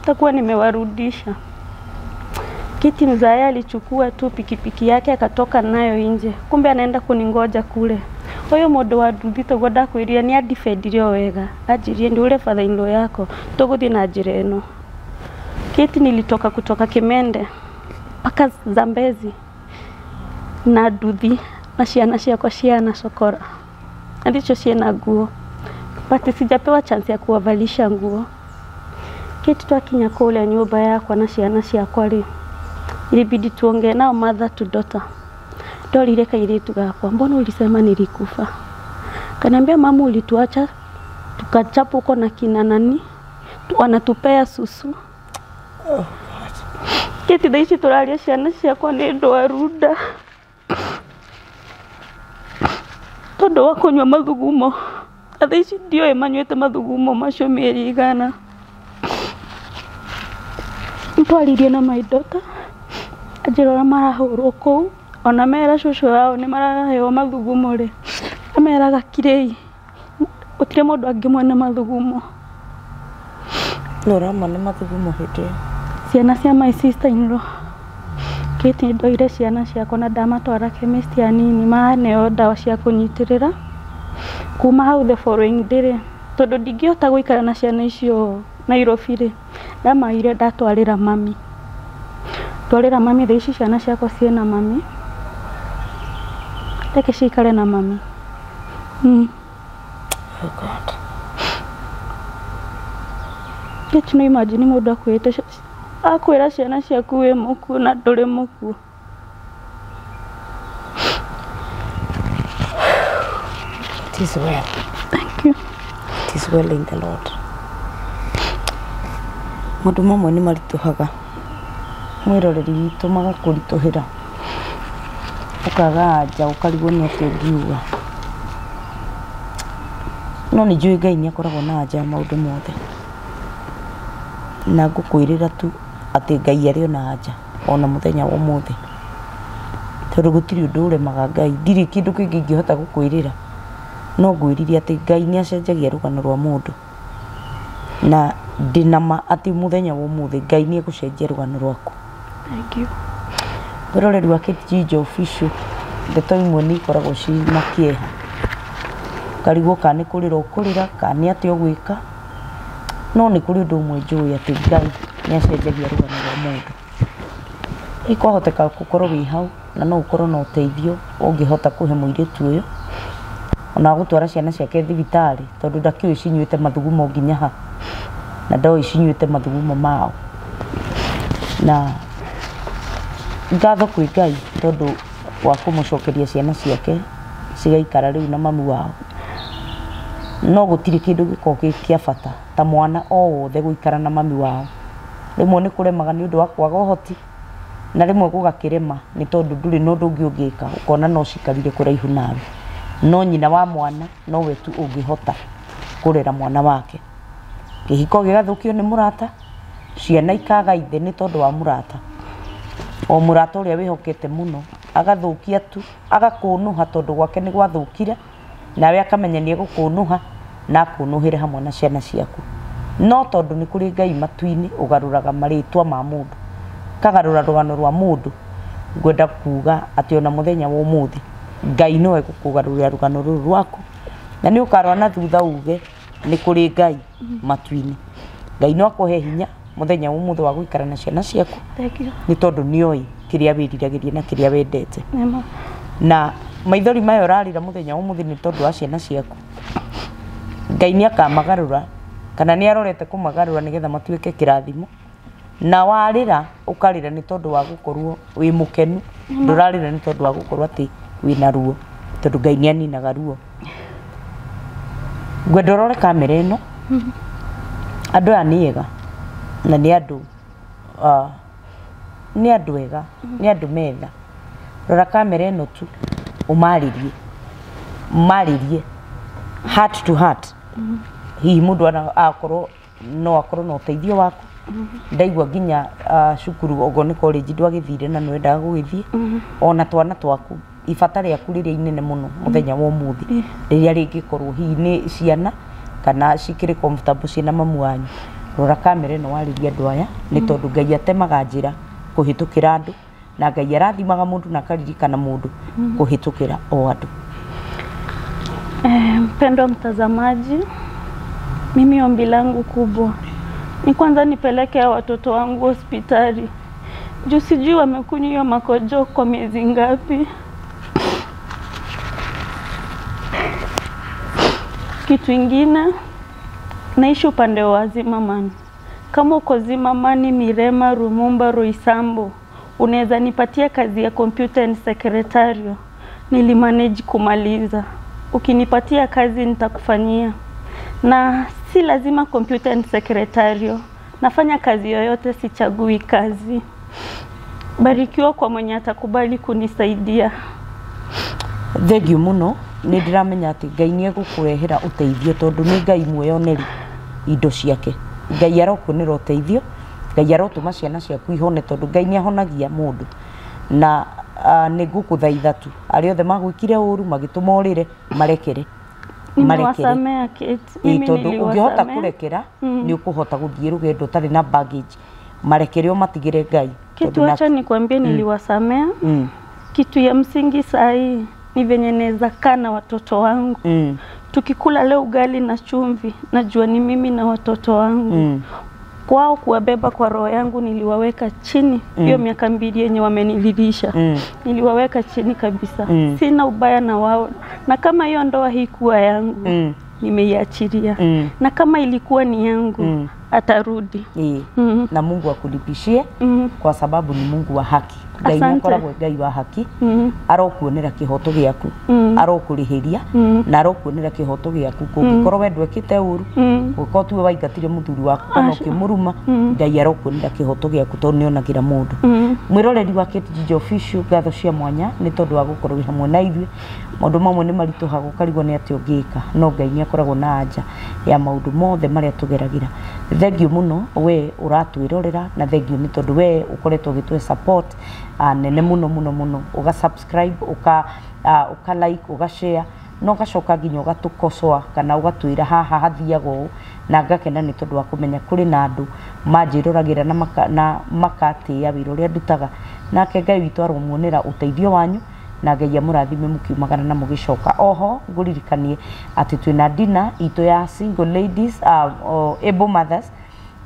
takuwa nimewarudisha. Kiti mzae alichukua tu pikipiki yake akatoka nayo nje, kumbe anaenda kuningoja kule. Uyu mundu wa nduthi toguo ndakwirire ni andifendirio wega, anjirie ndi ule father in law yako tuguthie na njira ino. Kiti nilitoka kutoka Kimende mpaka Zambezi na nduthi na ciana ciakwa ciana cokora ndicho ciena nguo, but sijapewa chance ya kuwavalisha nguo. Kiti twakinya kule nyumba yakwa na ciana ciakwa ri, ilibidi tuongee nao mother to daughter. Ndorire kairitu gakwa, mbona ulisema nilikufa? Kaniambia mama ulituacha tukachapo huko na kina nani wanatupea susu. Oh God. Kiti thaici turaria ciana ciakwa ni ndwaru nda tondu wa kunyua mathugumo. Thaa ici ndiũĩ manyuĩte mathugumo macio mĩeri igana. Twaririe na my daughter anjĩra ũrĩa marahũrwo kũu, ona mera cũcũ wao nĩ maraheo mathugumo rĩ, ameraga kirei, gũtirĩ mũndũ angĩmwena mathugumo. No ũramona mathugumo hĩndĩ ĩyo? Ciana cia my sister in law. Kĩti ndoire ciana ciakwa na ndamatwara chemist ya nini maneo ndawa cia kũnyitĩrĩra. Kuma hau the following day rĩ, tondũ ndingĩhota gũikara na ciana icio Nairobi rĩ, ndamaire ndatwarĩra mami. Twarĩra mami thaa ici ciana ciakwa ciĩna mami, reke cikare na mami. Oh God. Kĩti no imagine mũndũ akwĩrĩte akwĩra ciana ciaku wĩ mũkuũ na ndũrĩ mũkuũ. It is well. Thank you. It is well in the Lord. Maũndũ mamwe nĩ maritũhaga mwĩroreri witũ, magakũritũhĩra ũkaga anja ũkarigwo nĩ atĩa ũngiuga, no nĩ njũĩ Ngai nĩ akoragwo na anja ya maũndũ mothe, na ngũkwĩrĩra tu atĩ Ngai arĩ ona anja ona mũthenya wa ũmũthĩ, tondũ gũtirĩ ũndũ ũremaga Ngai. Ndirĩ kĩndũ kĩngĩ ingĩhota gũkwĩrĩra, no ngwĩrire atĩ Ngai nĩ acenjagia rũgano rwa mũndũ, na ndĩna ma atĩ mũthenya wa ũmũthĩ Ngai nĩ egũcenjia rũgano rwaku. Thank you. Mwĩroreri wa Kate Official, ndeto imwe nĩ ikoragwo ciĩna kĩeha, ũkarigwo kana nĩ kũrĩra ũkũrĩra kana nĩ atĩa ũgwĩka, no nĩ kũrĩ ũndũ ũmwe njũĩ atĩ Ngai nĩ acenjagia rũgano rwa mũndũ. Hihi kwahoteka gũkorwo wĩ hau na no ũkorwo na ũteithio ũngĩhota kũhe mũirĩtu ũyũ ona gũtwara ciana ciake thibitarĩ, tondũ ndakĩũĩ cinyuĩte mathugumo nginya ha, na ndoĩ cinyuĩte mathugumo mao. Na ngatho kwĩ Ngai tondũ wa kũmũcokeria ciana ciake cigaikara rĩu na mamu wao. No gũtirĩ kĩndũ gĩkoragwo gĩ kĩa bata ta mwana o wothe gũikara na mami wao. Rĩmwe nĩ kũremaga nĩ ũndũ wa kwaga ũhoti, na rĩmwe gũgakĩrema nĩ tondũ ndũrĩ na ũndũ ũngĩ ũngĩka, ũkona no cikarire kũraihu nawe. No nyina wa mwana nowe tu ũngĩhota kũrera mwana wake. Kĩhiko gĩgathũkio nĩ mũrata, ciana ikaga ithe nĩ tondũ wa mũrata. O mũrata ũrĩa wĩhokete mũno agathũkia tu, agakũnũha tondũ gwake nĩ gwathũkire, nawe akamenya nĩ egũkũnũha na akũnũhĩre hamwe na ciana ciaku. No tondũ nĩ kũrĩ Ngai matu-inĩ ũgarũraga marĩtwa ma mũndũ, kagarũra rũgano rwa mũndũ, ngwenda kuga atĩ ona mũthenya wa ũmũthĩ Ngai no egũkũgarũrĩra rũgano rũrũ rwaku, na nĩ ũkarora na thutha uge nĩ kũrĩ Ngai matu-inĩ. Ngai no akũhe hinya mũthenya wa ũmũthĩ wa gũikara na ciana ciaku, nĩ tondũ nĩoĩ kĩrĩa wĩriragĩria na kĩrĩa wendete. Na maithori maya ũrarĩra mũthenya wa ũmũthĩ nĩ tondũ wa ciana ciaku. Ngai nĩ akamagarũra, kana nĩ arorete kũmagarũra nĩgetha matuĩke kĩrathimo. Na warĩra ũkarĩra nĩ tondũ wa gũkorwo wĩ mũkenu, ndũrarĩra nĩ tondũ wa gũkorwo atĩ wĩna ruo, tondũ Ngai nĩ aninaga ruo. Ngwenda ũrore kamera ĩno, andũ aya nĩ ega na nĩ andũ nĩ andũ ega, nĩ andũ metha. Rora kamera ĩno tu ũmarĩrie, marĩrie heart to heart. Hihi mũndũ akorwo no akorwo na ũteithio waku. Ndaigua nginya cukuru ogo nĩ college ndwagĩthire na nĩwendaga gũgĩthiĩ, ona twana twaku ibata rĩaku rĩrĩa inene mũno mũthenya wa ũmũthĩ rĩrĩa rĩngĩkorwo hihi nĩ ciana kana cikĩrĩ comfortable ciĩna mamu wanyu. Rora kamera ĩno warĩrie andũ aya, nĩ tondũ Ngai atemaga njĩra kũhĩtũkĩra andũ, na Ngai arathimaga mũndũ na akaririkana mũndũ kũhĩtũkĩra o andũ. Mpendwa mtazamaji, mimi ombi langu kubwa ni kwanza nipeleke watoto wangu hospitali. Juu sijui wamekunywa hiyo makojo kwa miezi ngapi. Kitu ingine, naishi upande wa Zimmerman. Kama uko Zimmerman, Mirema, Rumumba, Roysambu, unaweza nipatia kazi ya computer and secretarial. Nilimanage kumaliza. Ukinipatia kazi nitakufanyia. Na si lazima computer and secretarial. Nafanya kazi yoyote, sichagui kazi. Barikiwa kwa mwenye atakubali kunisaidia. Thengiũ mũno, nĩ ndĩramenya atĩ Ngai nĩ egũkũrehera ũteithio, tondũ nĩ Ngai mweyoneri indo ciake. Ngai arokuonera ũteithio, Ngai arotũma ciana ciaku ihone, tondũ Ngai nĩ ahonagia mũndũ. Na nĩ ngũkũthaitha tu arĩa othe magwĩkire ũru magĩtũma ũrĩre, marekere. Niliwasamea Kate. Mimi tondũ ũngĩhota kũrekera nĩ ũkũhota gũthiĩ rũgendo ũtarĩ na baggage. Marekere ũmatigĩre Ngai. Kitu acha nikwambie, niliwasamea. Kitu ya msingi sahi ni venye naweza kaa na watoto wangu. Tukikula leo ugali na chumvi, najua ni mimi na watoto wangu. Kwao kuwabeba kwa roho yangu niliwaweka chini. Hiyo miaka 2 yenye wamenililisha. Niliwaweka chini kabisa. Sina ubaya na wao. Na kama hiyo ndoa haikuwa yangu, nimeiachilia. Na kama ilikuwa ni yangu, atarudi. Na Mungu akulipishie, kwa sababu ni Mungu wa haki. Ngai akoragwo Ngai wa haki, arokuonera kihoto gĩaku, arokũrĩhĩria, na arokuonera kihoto gĩaku. Kũngĩkorwo we ndwekĩte ũru, ũngĩkorwo tuwe waingatire mũthuri waku kana ũkĩmũruma, Ngai arokuonera kihoto gĩaku, tondũ nĩonagĩra mũndũ. Mwĩroreri wa Kate Gigi Official, ngatho cia mwanya nĩ tondũ wa gũkorwo wĩ hamwe na ithuĩ. Maũndũ mamwe nĩ maritũhaga ũkarigwo nĩ atĩ ũngĩka, no Ngai nĩ akoragwo na anja ya maũndũ mothe marĩa tũgeragĩra. Thengiũ mũno we ũratwĩrorera, na thengiũ nĩ tondũ we ũkoretwo ũgĩtũhe support nene mũno mũno mũno, ũga subscribe, ũka like, ũga share, na ũgacoka nginya ũgatũkocoa kana ũgatwĩra haha hathiaga ũũ, na ngakena nĩ tondũ wa kũmenya kũrĩ na andũ manjĩroragĩra na makatĩĩa wĩra ũrĩa ndutaga. Nake Ngai witũ aromuonera ũteithio wanyu, na Ngai amũrathime mũkiumagara na mũgĩcoka. Oho ngũririkanie atĩ twĩna dinner itũ ya single ladies, able mothers,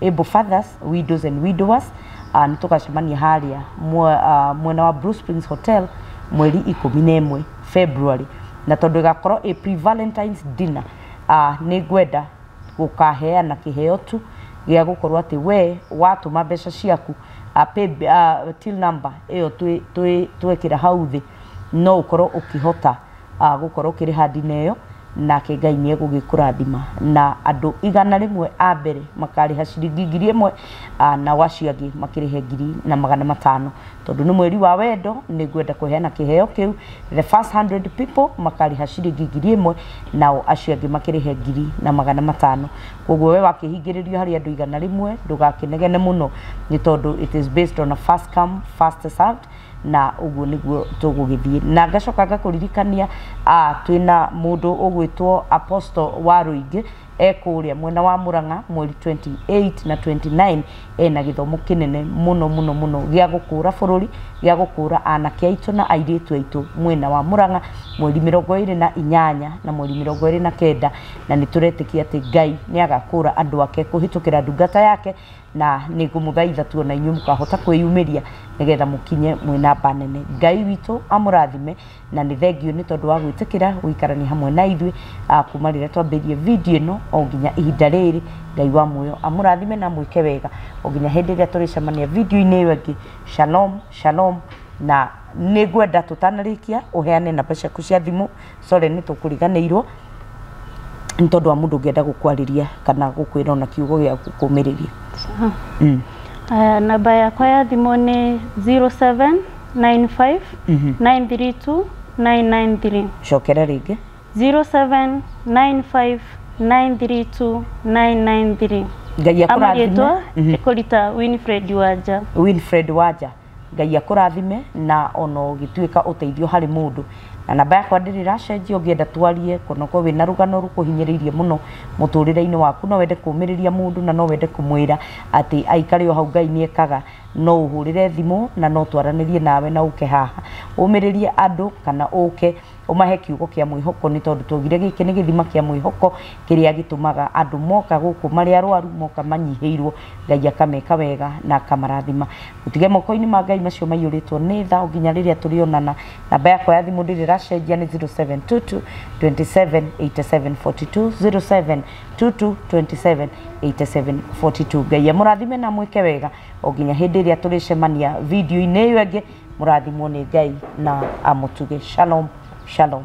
able fathers, widows and widowers. Nĩ tũgacemania harĩa mwena wa Blue Springs Hotel mweri 11 February, na tondũ ĩgakorwo ĩ pre-Valentine's dinner, nĩ ngwenda gũkaheana kĩheo tu gĩa gũkorwo atĩ we watũma mbeca ciaku, pay till number ĩyo twekĩra hau thĩ, no ũkorwo ũkĩhota gũkorwo ũkĩrĩha dinner ĩyo, nake Ngai nĩ egũgĩkũrathima. Na andũ 100 a mbere makarĩha ciringi 1000, na acio angĩ makĩrĩhe 1500, tondũ nĩ mweri wa wendo, nĩ ngwenda kũheana kĩheo kĩu. The first 100 people makarĩha ciringi 1000, nao acio angĩ makĩrĩhe 1500. Koguo we wakĩhingĩrĩrio harĩ andũ 100, ndũgakĩnegene mũno, nĩ tondũ it is based on a first come first served, na ũguo nĩguo tũgũgĩthiĩ. Na ngacoka ngakũririkania twĩna mũndũ ũgwĩtwo Apostle wa Rũingĩ, Ekũrĩa mwena wa Murang'a mweri 28 na 29, ena gĩthomo kĩnene mũno mũno mũno gĩa gũkũra bũrũri, gĩa gũkũra anake aitũ na airĩtu aitũ mwena wa Murang'a, mweri 28 na mweri 29. Na nĩ tũretĩkia atĩ Ngai nĩ agakũra andũ ake kũhĩtũkĩra ndungata yake, na nĩ ngũmũthaitha tuona inyuĩ mũkahota kwĩyumĩria nĩgetha mũkinye mwĩ namba nene. Ngai witũ amũrathime, na nĩ thengio nĩ tondũ wa gwĩtĩkĩra gũikarania hamwe na ithuĩ kuma rĩrĩa twambĩrĩrie video ĩno o nginya ihinda rĩrĩ. Ngai wa muoyo amũrathime na mwĩke wega o nginya hĩndĩ ĩrĩa tũrĩcemania video-inĩ ĩyo ĩngĩ. Shalom shalom. Na nĩ ngwenda tũtanarĩkia ũheane namba ciaku cia thimũ. Sorry, nĩ tũkũriganĩirwo, nĩ tondũ wa mũndũ ũngĩenda gũkwarĩria kana gũkwĩra ona kiugo gĩa gũkũmĩrĩria. Aya, namba yakwa ya thimũ nĩ 0795 932 993. Cokera rĩngĩ. 0795 932 993. Ngai Ama akũrathime. rĩtwa ĩkũrita Winfred Wanja. Winfred Wanja, Ngai akũrathime na ona ũgĩtuĩka ũteithio harĩ mũndũ. Na namba yakwa ndĩrĩ ĩracenjia, ũngĩenda twarie kana ũkorwo wĩna rũgano rũkũhinyĩrĩirie mũno mũtũrĩre-inĩ waku, no wende kũmĩrĩria mũndũ na no wende kũmwĩra atĩ aikare o hau, Ngai nĩ ekaga, no ũhũrĩre thimũ na no twaranĩrie nawe, na ũke haha ũmĩrĩrie andũ kana ũke ũmahe kiugo kĩa mwĩhoko, nĩ tondũ twaugire gĩkĩ nĩ gĩthima kĩa mwĩhoko kĩrĩa gĩtũmaga andũ moka gũkũ marĩ arwaru, moka manyihĩirwo, Ngai akameka wega na akamarathima. Ũtige moko-inĩ ma Ngai macio maiyũrĩtwo nĩ tha o nginya rĩrĩa tũrĩonana. Namba yakwa ya thimũ ndĩrĩ ĩracenjia, nĩ 0722 27 87 42, 0722 27 87 42. Ngai amũrathime na mwĩke wega o nginya hĩndĩ ĩrĩa tũrĩcemania video-inĩ ĩyo ĩngĩ. Mũrathimwo nĩ Ngai na amũtuge. Shalom shalom.